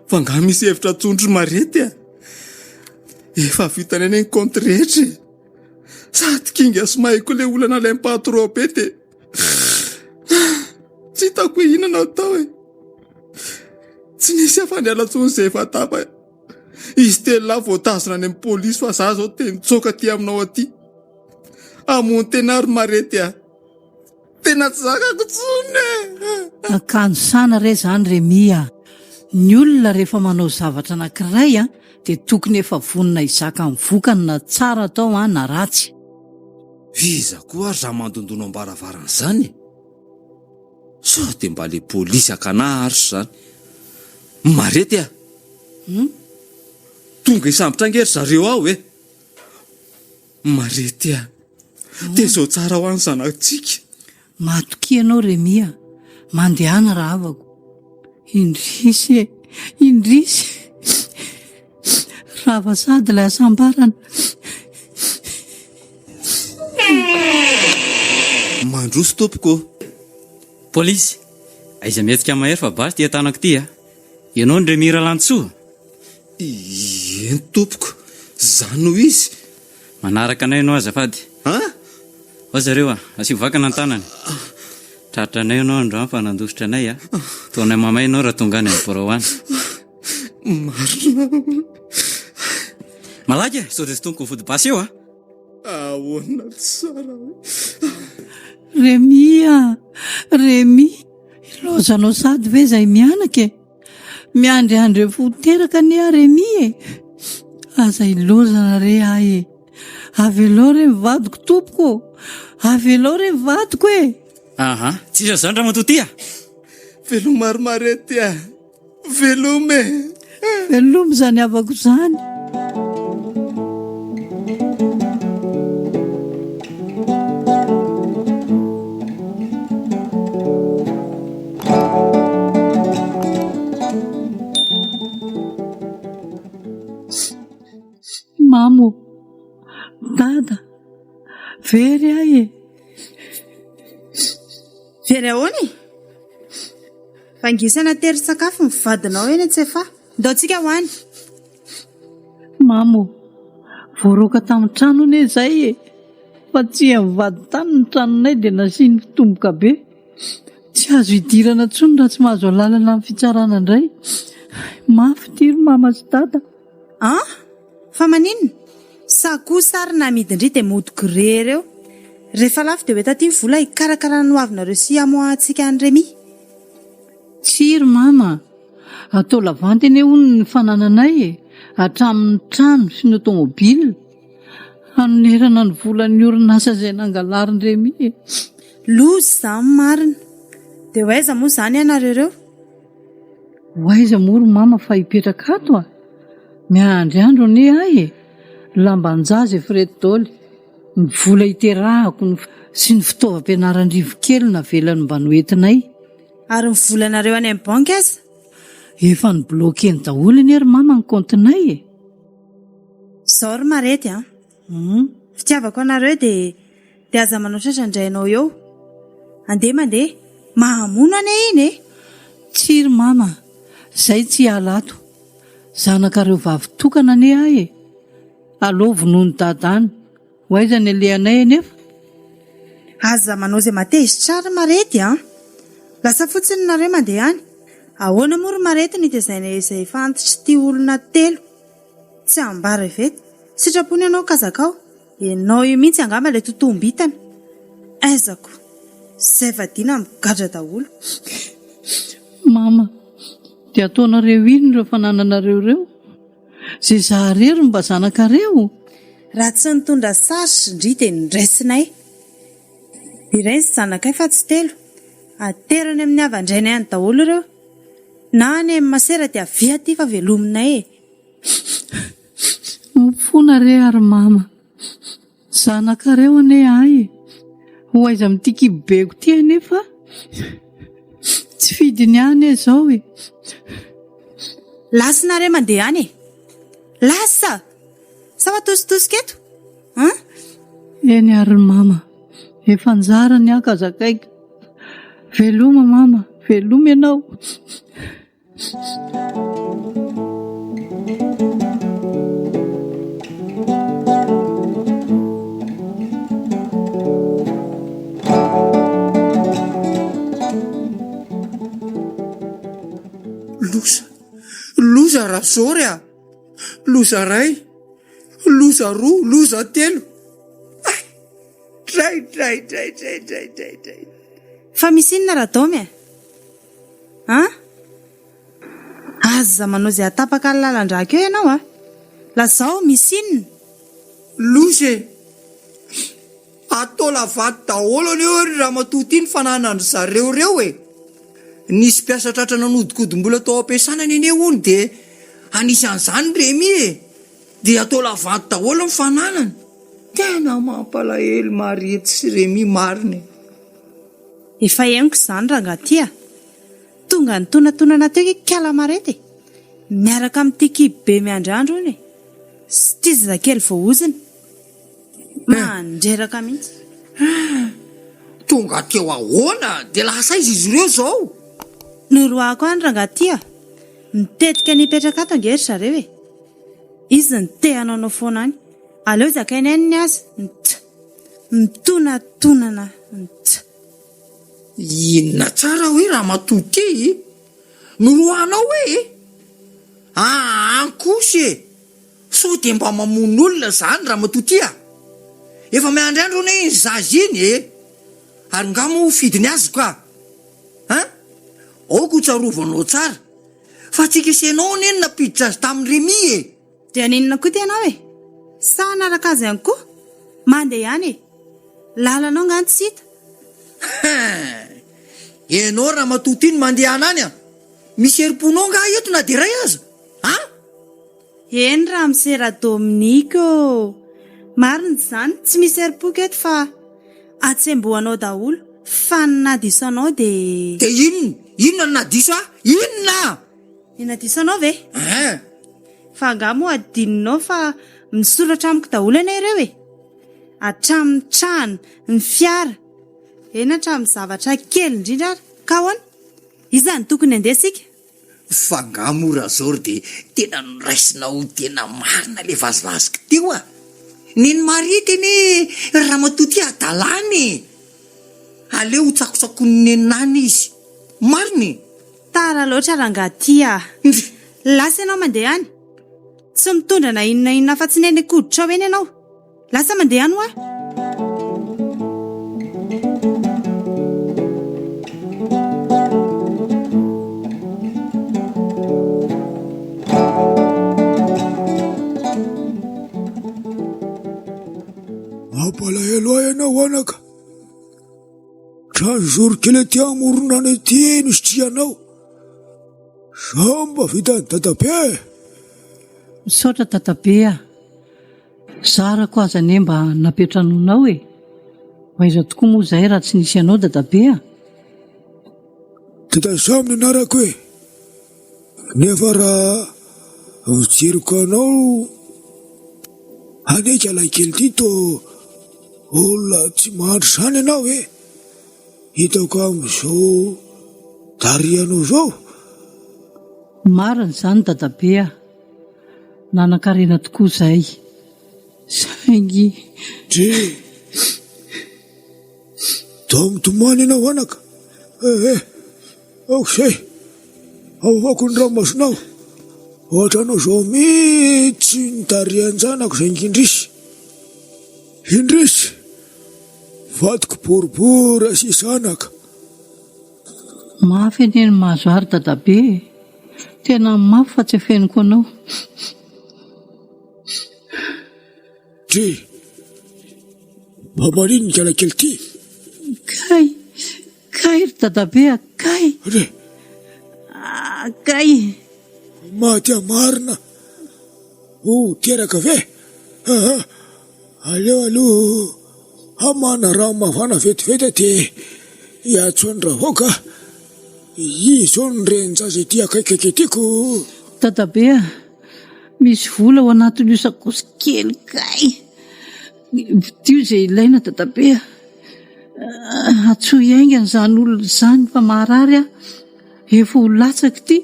Fa angaha misy hevitra intsony ry Marety a? Efa vitanay anie ny kaonty rehetra e! Sady kinga sy mahay koa ilay olana alain'i patron be dia tsy hitako hoe inona no atao e! Tsy nisy afa-niala intsony izay efa tapaka. Izy telolahy voatazona any amin'ny polisy fa za zao te nitsoaka aty aminao aty. Hamono tena aho ry Marety a! Tena tsy zakako intsony e! Akanjo sana re zany Rémi a! Ny olona rehefa manao zavatra anankiray a dia tokony efa vonona hizaka ny vokany na tsara atao a na ratsy. Iza koa ary zany mandondona am-baravarana zany e? Sao dia mba le polisy hakana ary zany. Marety a! Hum? Tonga hisambotra ange ry zareo ao e! Marety a! Tezao tsara ho an'ny zanatsika. Matokia anao Rémi a! Mandehana rahavako. Indrisy e! Indrisy! Rava sady ilay hasambarana. Mandroso tompoko ô! Polisy, aiza mihetsika mahery fa basy ity an-tanako ity a! Ianao no Remi Ralantosoa? Eny tompoko, zany no izy. Manaraka anay ianao azafady. An? Ao zareo a! Asio vakana ny tanany. Tratranay ianao androany fa nandositra anay a! Taonay mamay ianao raha tonga any amin'ny birao any. Marina. Malaky e! Sao dia sintomiko ny vody basy eo a! Ahoana tsara hoe. Remi a! Remi! Ilaozanao sady ve izay mianaka e? Miandry andry efa ho teraka anie aho Remi e! Aza ilaozana re ahy e! Avelao re ny vadiko tompoko ô! Avelao re ny vadiko e! Aha, tsisy an'izany ramatoa ty a! Veloma ry Marety a! Veloma e! Veloma izany havako izany. Mamo, Dada, very aho e! Very ahoana e? Vangisana tery sakafo ny vadinao eny Antsefahy. Ndao tsika ho any. Mamo, voaroaka tamin'ny trano anie izay e! Fa tsy mivady tany ny tranonay dia nasiany fitomboka be. Tsy azo idirana intsony raha tsy mahazo alalana amin'ny fitsarana indray. Mafy ity ry mama sy dada. An! Fa maninona? Sa kosa ary namidin-dry dia mody gré reo. Rehefa lafo dia ho eto aty ny vola hikarakarana ny hoavinareo sy hamoahantsika an'i Rémi. Tsia ry mama a! Atao lavanty anie hono ny fanananay e! Hatramin'ny trano sy ny automobile. Hanonerana ny volan'ny orinasa izay nangalarin'i Rémi e! Loza izany marina! Dia ho aiza moa izany ianareo ireo? Ho aiza moa ry mama fa hipetraka ato a! Miandry andro anie ahy e! Lamban-jaza efa ireto daholo, ny vola hiterahako ny sy ny fitaovam-pianaran-dRivo kely navelany mba noentinay. Ary ny volanareo any amin'ny banky aza? Efa nobloquer-ny daholo anie ry mama ny kaontinay e! Izao ry Marety a! Fitiavako anareo dia dia aza manao tratran-drainao eo. Andeha mandeha. Mahamono anie iny e! Tsia ry mama, zay tsy hiala ato. Zanakareo vavy tokana anie ahy e! Aleo vonoin'i dada any. Ho aiza ny alehanay anefa? Aza manao izay mahatezitra ahy ry Marety a! Lasa fotsiny nareo mandeha any. Ahoana moa ry Marety no hitezainay izay efa antitr'ity olona telo tsy ambara iveto? Sitrapony ianao ka zakao. Ianao io mihitsy angamba ilay totohom-bintana. Aizako. Izay vadiana migadra daholo. Mama, dia ataonareo inona ireo fanananareo ireo? Izay za irery no mba zanakareo? Raha tsy nitondra sary ndry dia noraisinay. Iray ny zanakay fa tsy telo. Atero any amin'ny havan-drainay any daholo ireo. Na any amin'ny masera dia avia aty fa velominay e. Mifona re ary mama. Zanakareo anie ahy e. Ho aiza amin'ity kibobeko ity anefa? Tsy fidiny ahy anie izao e. Lasa nareo mandeha any e. Lasa! Sa matositosika eto? An? Eny ary ry mama. Efa anjara ny ahy ka zakaiko. Veloma mama, veloma ianao. Loza! Loza Razory a! Loza ray! Loza roa! Loza telo! Hay! Dray dray dray dray dray dray dray! Fa misy inona Radômy e? An! Aza manao izay hahatapaka ny lalan-drako eo ianao a! Lazao, misy inona? Loza e! Atao lavato daholo anie hoy ry ramatoa ity ny fananan-dry zareo ireo e! Nisy mpiasa tratra nanodinkodim-bola tao am-piasana anie hono dia anisan'izany Rémi e! Dia atao lavato daholo ny fananany! Tena mampalahelo Mariette sy Rémi marina e! Efa henoko izany rangahy ty a! Tonga nitonatonana teo i kala marety e! Miaraka amin'ity kibo be miandry andro hono e! Sy ity zazakely voaozona. Mandreraka mihitsy. Tonga teo ahoana dia lasa aiza izy ireo izao? Noroahako any rangahy ity a! Mitetika ny hipetraka ato ange ry zareo e! Izy no te hanaonao foana any. Aleo zakainy any ny azy. Ntsa. Mitonatonana. Ntsa. Inona tsara hoe ramatoa ity? Noroahanao hoe e? Aa kosa e! Sao dia mba mamono olona izany ramatoa ity a! Efa miandry andro anie iny zaza iny e! Ary nga moa ho fidiny azy ka? An? Aoka ho tsarovanao tsara fa tsika sy ianao anie no nampiditra azy tamin'i Rémi e! Dia haninona koa ty ianao e? Sa hanaraka azy ihany koa? Mandeha ihany e! Lalanao nga no tsy hita? Hein! Ianao ramatoa ity no mandehana any an! Misy herim-ponao nga eto na dia iray aza? An? Eny ramose Radominique ô! Marina izany, tsy misy herim-poko eto fa atsembohanao daholo fa ny nahadiso anao dia. Dia inona? Inona no nahadiso ahy? Inona? Ny nahadiso anao ve? Hein! Fa angaha moa adinonao fa misoratra amiko daholo anie ireo e! Hatramin'ny trano, ny fiara, eny hatramin'ny zavatra kely indrindra ary. Ka ahoana? Iza no tokony handeha isika? Fa nga moa Razoro dia tena noraisinao ho tena marina le vazivaziko teo a! Neny Mariette anie ry ramatoa ty hadalana e! Aleo ho tsakotsakoin'i nenina any izy. Marina e! Tara loatra rangahy ty a! Lasa ianao mandeha any! Tsy mitondra na inona inona afa-tsy ny eny an-koditrao eny ianao! Lasa mandeha any hoa! Mampalahelo ahy ianao anaka. Trano zoro kely aty amoron'rano ety no isitrihanao. Zao mba vitan'i dadabe e! Misaotra dadabe a! Zarako aza anie mba nampiantranoinao e! Ho aiza tokoa moa izahay raha tsy nisy anao dadabe a! Dadasam ny anarako e! Nefa raha ny fijeriko anao anie ialahy kely ity toa olona tsy mahantra izany ianao e! Hitako amin'izao tarihanao izao. Marina izany dadabe a! Nanankarena tokoa izay, saingy. Dry! Toa mitomany ianao anaka. Eh eh! Aoka izay! Avoako ny ranomasonao. Ohatranao izao mihitsy ny tarihan-janako saingy indrisy. Indrisy! Vadiko boribory sisa anaka. Mafy anie ny mahazo ahy ry dadabe e! Tena mafy fa tsy afeniko anao. Dry! Mba maninona ikala kely ity? Kay! Kay ry dadabe a! Kay! Dry! Ah, kay! Maty aho marina! Ho teraka ve? Aa! Aleo aloha hamana rano mafana vetivety dia hiantso an'i Ravaoka. Izy izao no renin-jaza ety akaikikaiky ety ko. Dadabe a! Misy vola ao anatin'io sakaosy kely kay! Vidio izay ilaina dadabe a! Antsoy haingana izany olona izany fa maharary aho. Efa ho latsaka ity.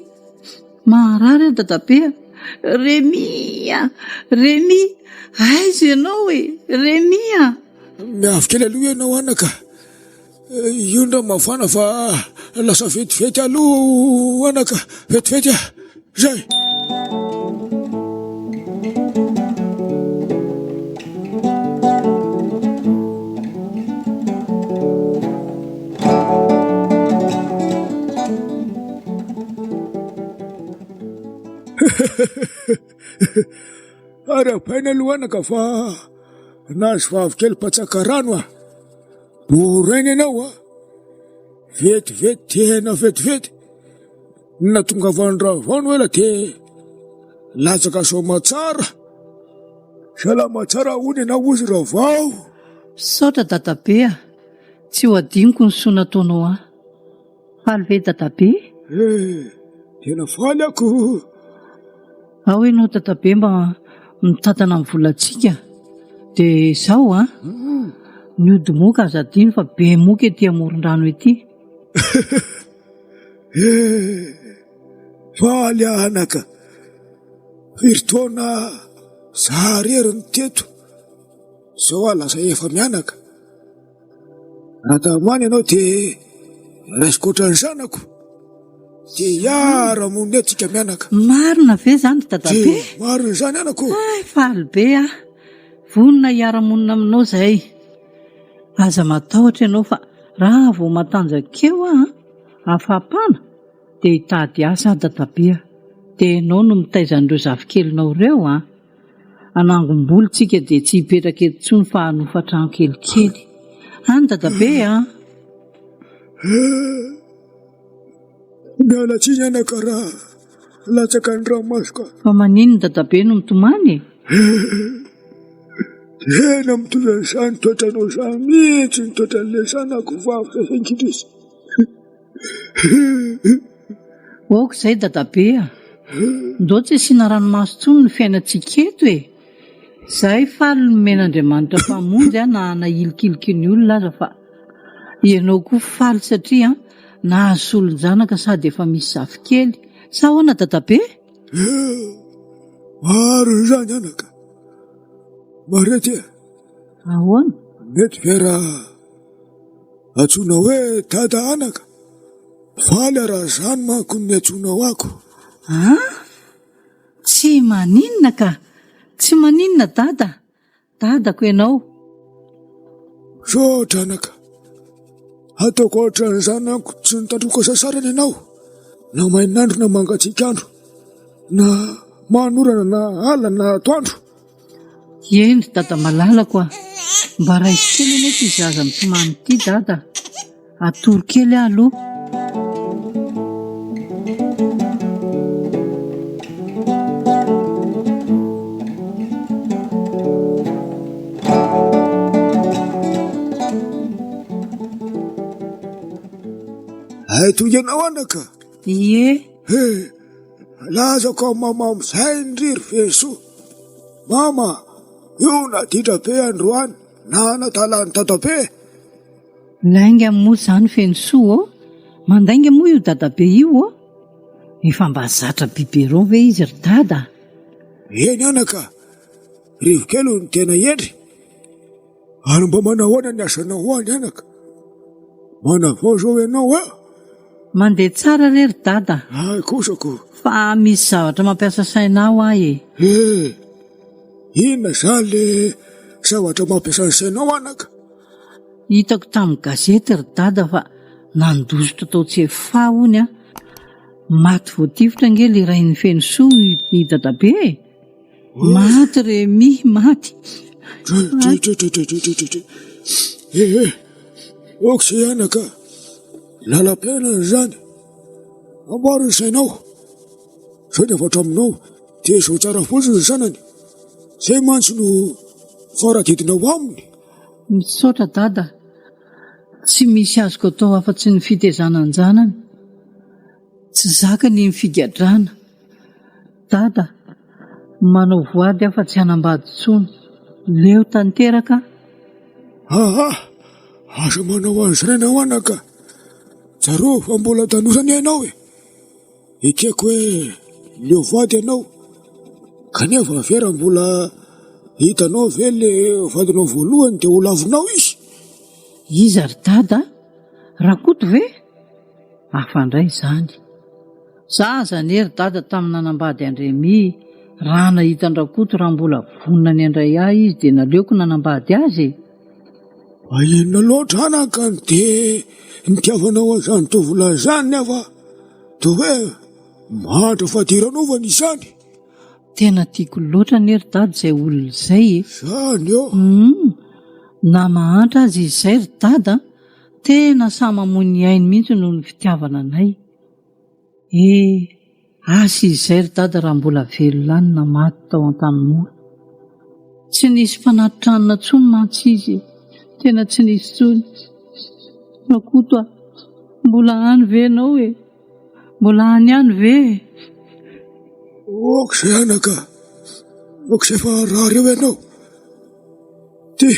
Maharary aho dadabe a! Rémi a! Rémi! Aiza ianao e? Rémi a! Miavy kely aloha ianao anaka. Io ny rano mafana fa lasa vetivety aloha anaka, vetivety a! Zay! Arahabaina aloha anaka fa nahazo vavy kely mpatsaka rano ah. Boraina ianao ah. Vetivety tena vetivety. Ny nahatongavan'ny ravano ela dia latsaka soamatsara. Salama tsara hono ianao hozy Ravao. Misaotra dadabe a! Tsy ho adinoko ny soa nataonao ahy. Faly ve dadabe? Eh, tena faly ako. Ao ianao dadabe mba Mitantana ny volantsika. Dia izao an, ny ody moka aza adino fa be moka ety amoron-drano ety. Eh, faly aho anaka. Firy taona za irery no teto, izao aho lasa efa mianaka. Raha tamany ianao dia raisiko ohatran'ny zanako. Dia hiara-monina eto tsika mianaka. Marina ve izany ry dadabe? Dia marina izany anako. Hay, faly be aho. Vonona hiara-monina aminao izahay. Aza matahotra ianao fa raha vao matanjaka eo aho, afampana, dia hitady asa aho dadabe a. Dia ianao no mitaiza an'ireo zafikelinao ireo an. Hanangom-bola tsika dia tsy hipetraka eto intsony fa hanofa trano kelikely. Any dadabe a! Miala tsiny anaka raha latsaka ny ranomasoko. Fa maninona dadabe no mitomany e? Tena mitovy an'izany toetranao izany mihitsy ny toetran'ilay zanako vavy sasankidrisy. Ok izay dadabe a! Ndao tsy asiana ranomaso intsony ny fiainantsika eto e! Izahay faly nomen'Andriamanitra Mpamonjy a na nahilikiliky ny olona aza fa ianao koa faly satria nahazo solon-janaka sady efa misy zafikely. Sa ahoana dadabe? Marina izany anaka. Marety e! Ahoana? Mety ve raha antsoina hoe dada anaka? Faly aho raha izany manko no niantsoanao ako. An? Tsy maninona ka! Tsy maninona dada! Dadako ianao. Misaotra anaka. Ataoko ohatran'ny zanako tsy nitandroka sasarana ianao, na main'andro na mangatsiak'andro, na manorana na alina na atoandro. Eny ry dada malalako a! Mba raiso kely anie ity zaza mitomany ity dada. Atoro kely aho aloha. Hay toy ianao anaka. Ie. He, lazako amin'ny mama amin'izay ndry ry Feso. Mama, io naditra be androany, nanadalan'i dadabe. Lainga moa izany Fenosoa ô! Mandainga moa io dadabe io ô! Efa mba zatra biberon ve izy ry dada? Eny anaka, Rivokely no tena hendry. Ary mba manahoana ny asanao any anaka? Manavao zao ianao a! Mandeha tsara re ry dada. Hay kosa ko. Fa misy zavatra mampiasa saina aho ahy e. Eh! Inona izany le zavatra mampiasa ny sainao anaka? Hitako tamin'ny gazety ry dada fa nandositra tao Tsiafahy hono an! Maty voatifitra ange le rain'i Fenosoa i dadabe e! Maty Rémi, maty! Tritritritritritritritri. Eh eh! Ok izay anaka! Lalam-piainana izany! Amboary ny sainao! Izao ny hafatra aminao, tezao tsara fotsiny ny zanany! Izay mantsy no faradidinao aminy! Misaotra Dada, tsy misy azoko atao afa-tsy ny fitezana an-janany. Tsy zakany ny figadrana. Dada, manao voady aho fa tsy hanambady intsony. Leo tanteraka aho. Aa! Aza manao an'izany ianao anaka. Tsarovy fa mbola tanora anie ianao e. Ekeko hoe leo vady ianao, kanefa ve raha mbola hitanao ve le vadinao voalohany dia ho lavinao izy? Iza ry dada? Rakoto ve? Hafa indray izany. Za aza anie ry dada tamin'ny nanambady an-dRemy, raha nahita an-dRakoto raha mbola vonona ny handray ahy izy dia naleoko nanambady azy e! Fa inona loatra anaka no dia nitiavanao an'izany tovolahy izany nefa toa hoe mahantra fadiranovana izany? Tena tiako loatra anie ry dada izay olona izay e! Izany ô! Humm! Na mahantra aza izy izay ry dada an! Tena sahy mamoy ny ainy mihitsy noho ny fitiavana anay. Eh! Asa izy izay ry dada raha mbola velona any na maty tao Antanimora. Tsy nisy mpanatitra hanina intsony mantsy izy e! Tena tsy nisy intsony. Rakoto a! Mbola any ve ianao e? Mbola any ihany ve e? Ok izay anaka. Aoka izay fa rary eo ianao. Ty,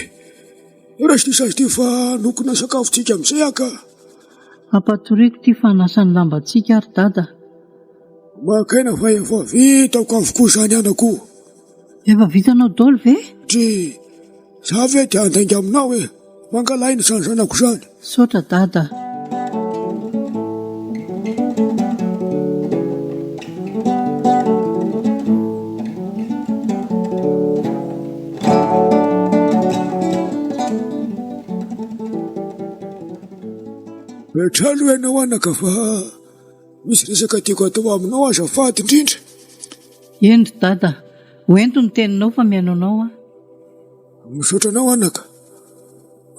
raiso ty sazy ty fa nokona sakafontsika amin'izay aho ka. Ampatoriako ty fa hanasa ny lambantsika ary dada. Maka aina fa efa vitako avokoa izany anako. Efa vitanao daholo ve? Dry, za ve dia handainga aminao e? Mangala aina izany zanako izany. Misaotra dada. Mipetraha aloha ianao anaka fa misy resaka tiako atao aminao azafady indrindra. Eny ry dada, hoento ny teninao fa mihaino anao aho. Misaotra anao anaka.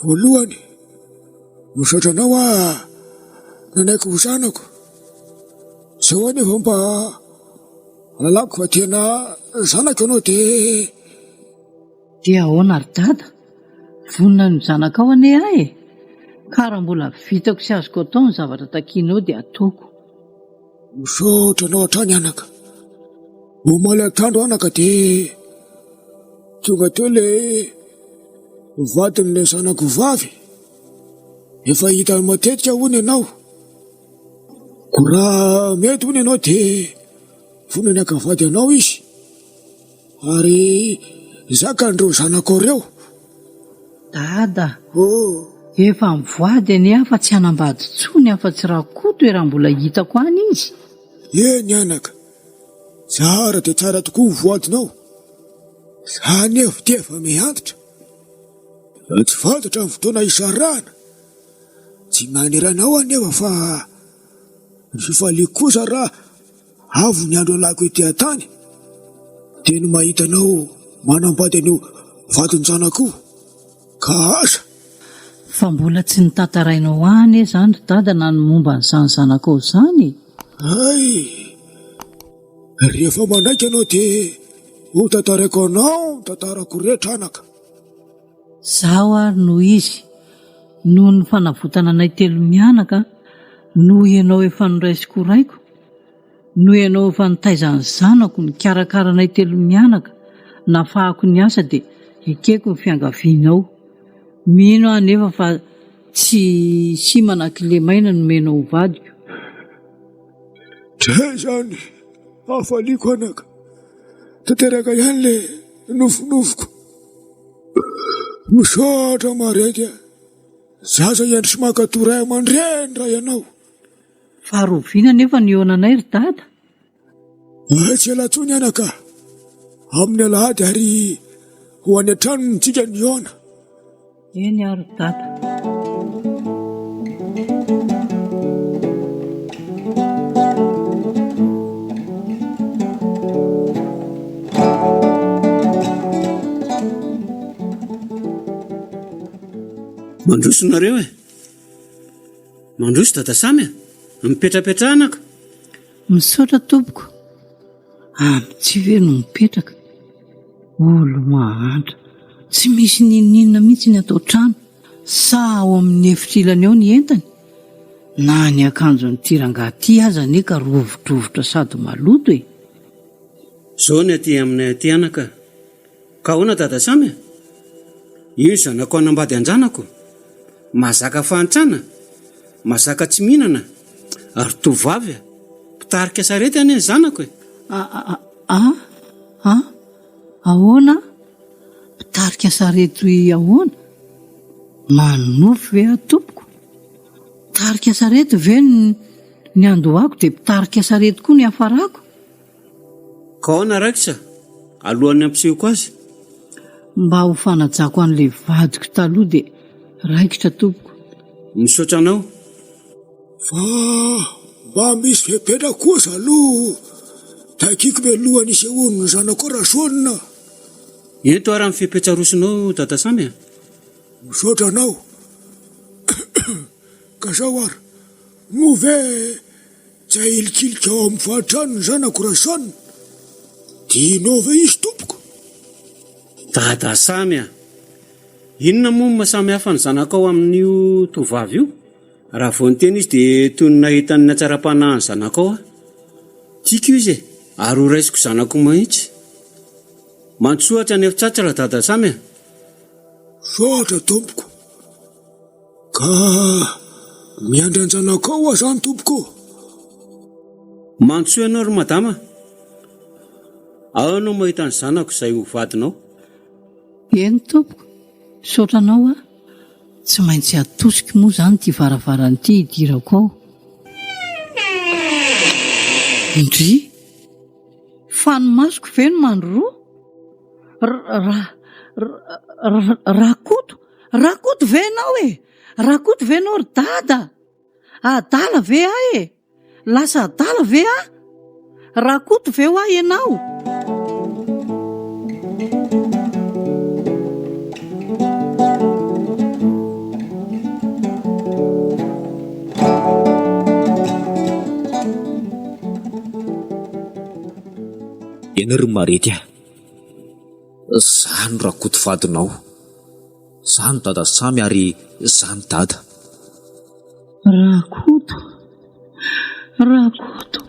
Voalohany, misaotra anao aho nanaiky ho zanako. Izao anefa mba alalako fa tena zanako ianao dia. Dia ahoana ry dada? Vonona ny ho zanakao anie aho e! Ka raha mbola vitako sy azoko atao ny zavatra takianao dia ataoko. Misaotra anao hatrany anaka. Omaly atoandro anaka dia tonga teo ilay vadin'ilay zanako vavy. Efa hitany matetika hono ianao. Koa raha mety hono ianao dia vonona ny haka vady anao izy. Ary zakan'ireo zanakao ireo. Dada, efa mivoady anie aho fa tsy hanambady intsony afa-tsy Rakoto e raha mbola hitako any izy. Eny anaka, tsara dia tsara tokoa ny voadinao. Za anefa dia efa miha-antitra. Tsy fantatra ny fotoana hisarahana. Tsy manery anao anefa fa ny fifaliako kosa raha Avo ny andro ialako ety an-tany, dia ny mahita anao manambady an'io vadin-janako io, ka asa! Fa mbola tsy notantarainao ahy anie izany ry dada na ny momba an'izany zanakao izany e! Hay! Rehefa manaiky ianao dia hotantaraiko anao ny tantarako rehetra anaka. Izaho ary no izy, noho ny fanavotana anay telomianaka, noho ianao efa noraisiko ho raiko, noho ianao efa nitaiza ny zanako, nikarakara anay telomianaka, nafahako niasa dia ekeko ny fiangavianao. Mino aho anefa fa tsy sima na kilemaina no omenao ho vadiko. Dray izany hafaliako anaka, tanteraka ihany le nofinofiko. Misaotra Marety a! Zaza hendry sy mankatò ray aman-dreny raha ianao. Fa rahoviana anefa no hihaonanay ry dada? Ay tsy ela intsony anaka. Amin'ny alahady ary ho any an-tranony tsika ny hihaona. Eny ary dada. Mandroso nareo e! Mandroso dada Samy a! Mipetrapetraha anaka! Misaotra tompoko. Amin'ity ve no mipetraka? Olo mahantra, tsy misy n'inon'inona mihitsy ny ato an-trano, sa ao amin'ny efitra ilany ao ny entany? Na ny akanjon'ity rangahy ity aza anie ka rovidrovitra sady maloto e! Zao ny aty aminay aty anaka. Ka ahoana dada Samy a? Io ny zanako hanambady an-janako? Mahazaka fahantrana? Mahazaka tsy mihinana? Ary tovovavy a? Mpitarika sarety anie ny zanako e! A a a a ahoana? Mpitarika sarety ahoana? Manonofy ve aho tompoko? Mpitarika sarety ve ny niandohako dia mpitarika sarety koa ny hiafarako? Ka ahoana raikitra alohan'ny hampisehoko azy? Mba ho fanajako an'ilay vadiko taloha dia raikitra tompoko. Misaotra anao. Fa mba misy fepetra kosa aloha takiako mialohan'ny hisehoan'ny zanakao Rajaona. Ento ara ny fepetra arosonao Dada Samy a! Misaotra anao. Ka zao ary, moa ve Tsy ahilikilika ao amin'ny fahantrany ny zanako Rason. Tianao ve izy tompoko? Dada Samy a! Inona moa no maha samy hafa ny zanakao amin'io tovovavy io? Raha vao niteny izy dia toy ny nahita ny hatsaram-panahin'ny zanakao aho. Tiako izy e! Ary ho raisiko zanako mihitsy. Mantsoa hatrany Efitratra ra Dada Samy a! Misaotra tompoko. Ka miandry an-janakao aho zany tompoko ô! Mantsoa ianao ry madama a! Ao ianao mahita ny zanako izay ho vadinao. Eny tompoko, misaotra anao aho. Tsy maintsy atosiko moa izany ity varavarana ity hidirako ao. Ndry! Fa ny masoko ve no mandroroa? Ra, ra, Rakoto! Rakoto ve ianao e? Rakoto ve ianao ry dada? Adala ve aho e? Lasa adala ve aho? Rakoto ve hoa ianao? Eny ry Marety a! Za no Rakoto vadinao. Za no Dada Samy ary za no Dada. Rakoto, Rakoto,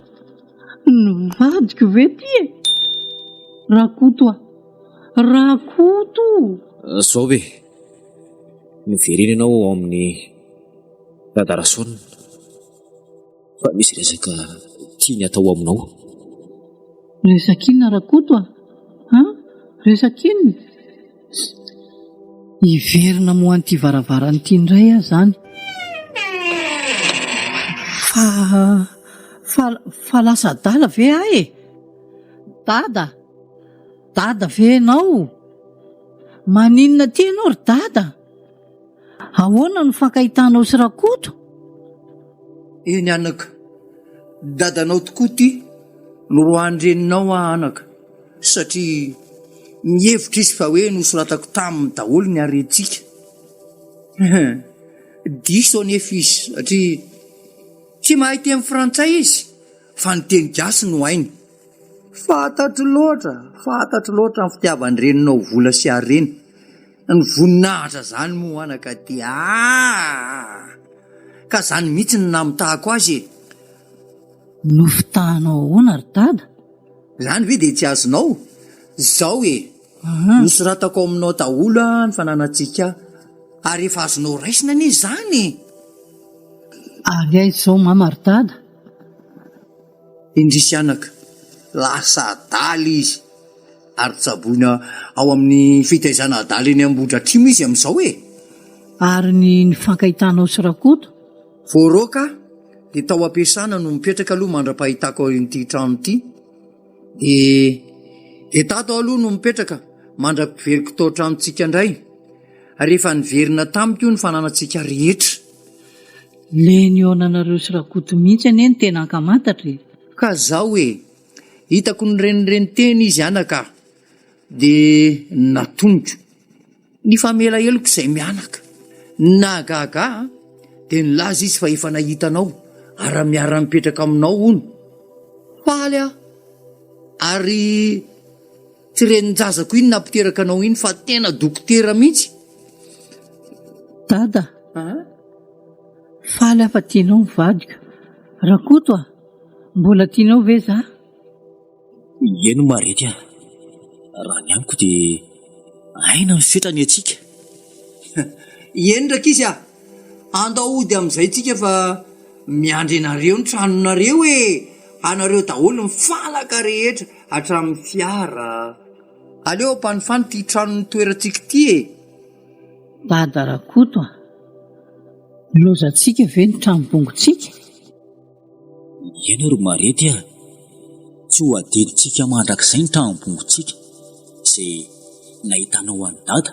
ny vadiko ve ty e? Rakoto a! Rakoto! Zao ve? Miverena ianao ao amin'i Dada Rasaona. Fa misy resaka tiany atao aminao. Resaka inona Rakoto a? An? Resaka inona? Hiverina moa an'ity varavarana ity indray aho izany. Fa, fa, fa lasa adala ve aho e? Dada! Dada ve ianao? Maninona aty ianao ry dada? Ahoana no fankahitanao sy Rakoto? Eny anaka, dadanao tokoa ity, noroahan-dreninao aho anaka, satria nihevitra izy fa hoe nosoratako taminy daholo ny harentsika. Diso anefa izy satria tsy mahay teny frantsay izy fa ny teny gasy no hainy. Fantatro loatra, fantatro loatra ny fitiavan-dreninao vola sy harena. Ny voninahitra izany moa anaka dia aa! Ka izany mihitsy no namitahako azy e! Nofitahanao ahoana ry dada? Izany ve dia tsy azonao? Izao e! Nosoratako ao aminao daholo ny fananantsika ary efa azonao raisina anie izany e! Ary aiza izao mama ry dada? Indrisy anaka, lasa adala izy ary tsaboina ao amin'ny fitaizana adala eny Ambohidratrimo izy amin'izao e! Ary ny nifankahitanao sy Rakoto? Voaroaka aho dia tao am-piasana no mipetraka aloha mandra-pahitako an'ity trano ity. Dia dia tato aho aloha no mipetraka mandra-piveriko tao an-tranontsika indray. Rehefa niverina tamiko ny fananantsika rehetra. Le nihaonanareo sy Rakoto mihitsy anie no tena ankamantatra e! Ka zao e! Hitako nirenireny teny izy anaka de natoniko. Nifamela heloka izay mianaka. Ny nahagaga ahy de nilaza izy fa efa nahita anao ary miara-mipetraka aminao hono. Faly aho ary tsy renin-jazako iny nampiteraka anao iny fa tena dokotera mihitsy. Dada a! Faly aho fa tianao ny vadiko. Rakoto a! Mbola tianao ve za? Eny Marety a! Raha ny amiko dia aina ny fetra ny antsika. Eny rankizy a! Andao hody amin'izay tsika fa miandry anareo ny tranonareo e! Anareo daholo ny fanaka rehetra hatramin'ny fiara. Aleo ampanofano ity trano nitoerantsika ity e! Dada Rakoto a! Lozantsika ve ny trano bongontsika? Eny ry Marety a! Tsy ho adinontsika mandrakizay ny trano bongontsika izay nahitanao an'i Dada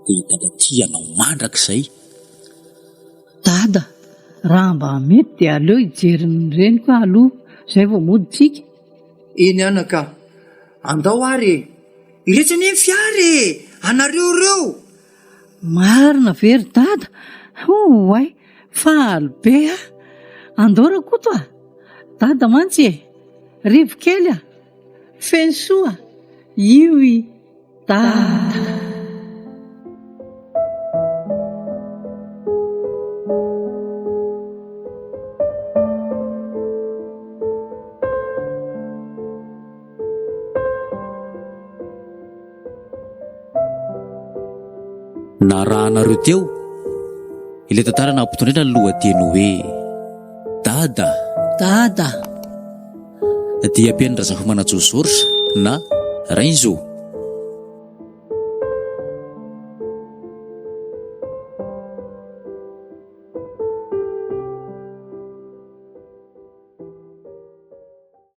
dia i Dada tia anao mandrakizay. Dada, raha mba mety dia aleo hijery ny reniko aho aloha izay vao mody tsika. Eny anaka, andao ary e! Iretsy anie ny fiara e! Anareo ireo! Marina ve ry dada? Oay! Faly be aho! Andao Rakoto a! Dada mantsy e! Rivo kely a! Fenosoa a! Io i Dada! Narahanareo teo ilay tantara nampitondraina ny lohateny hoe Dada. Dada. Dia ampian'i Razafimanantsoa Georges na Rainzo.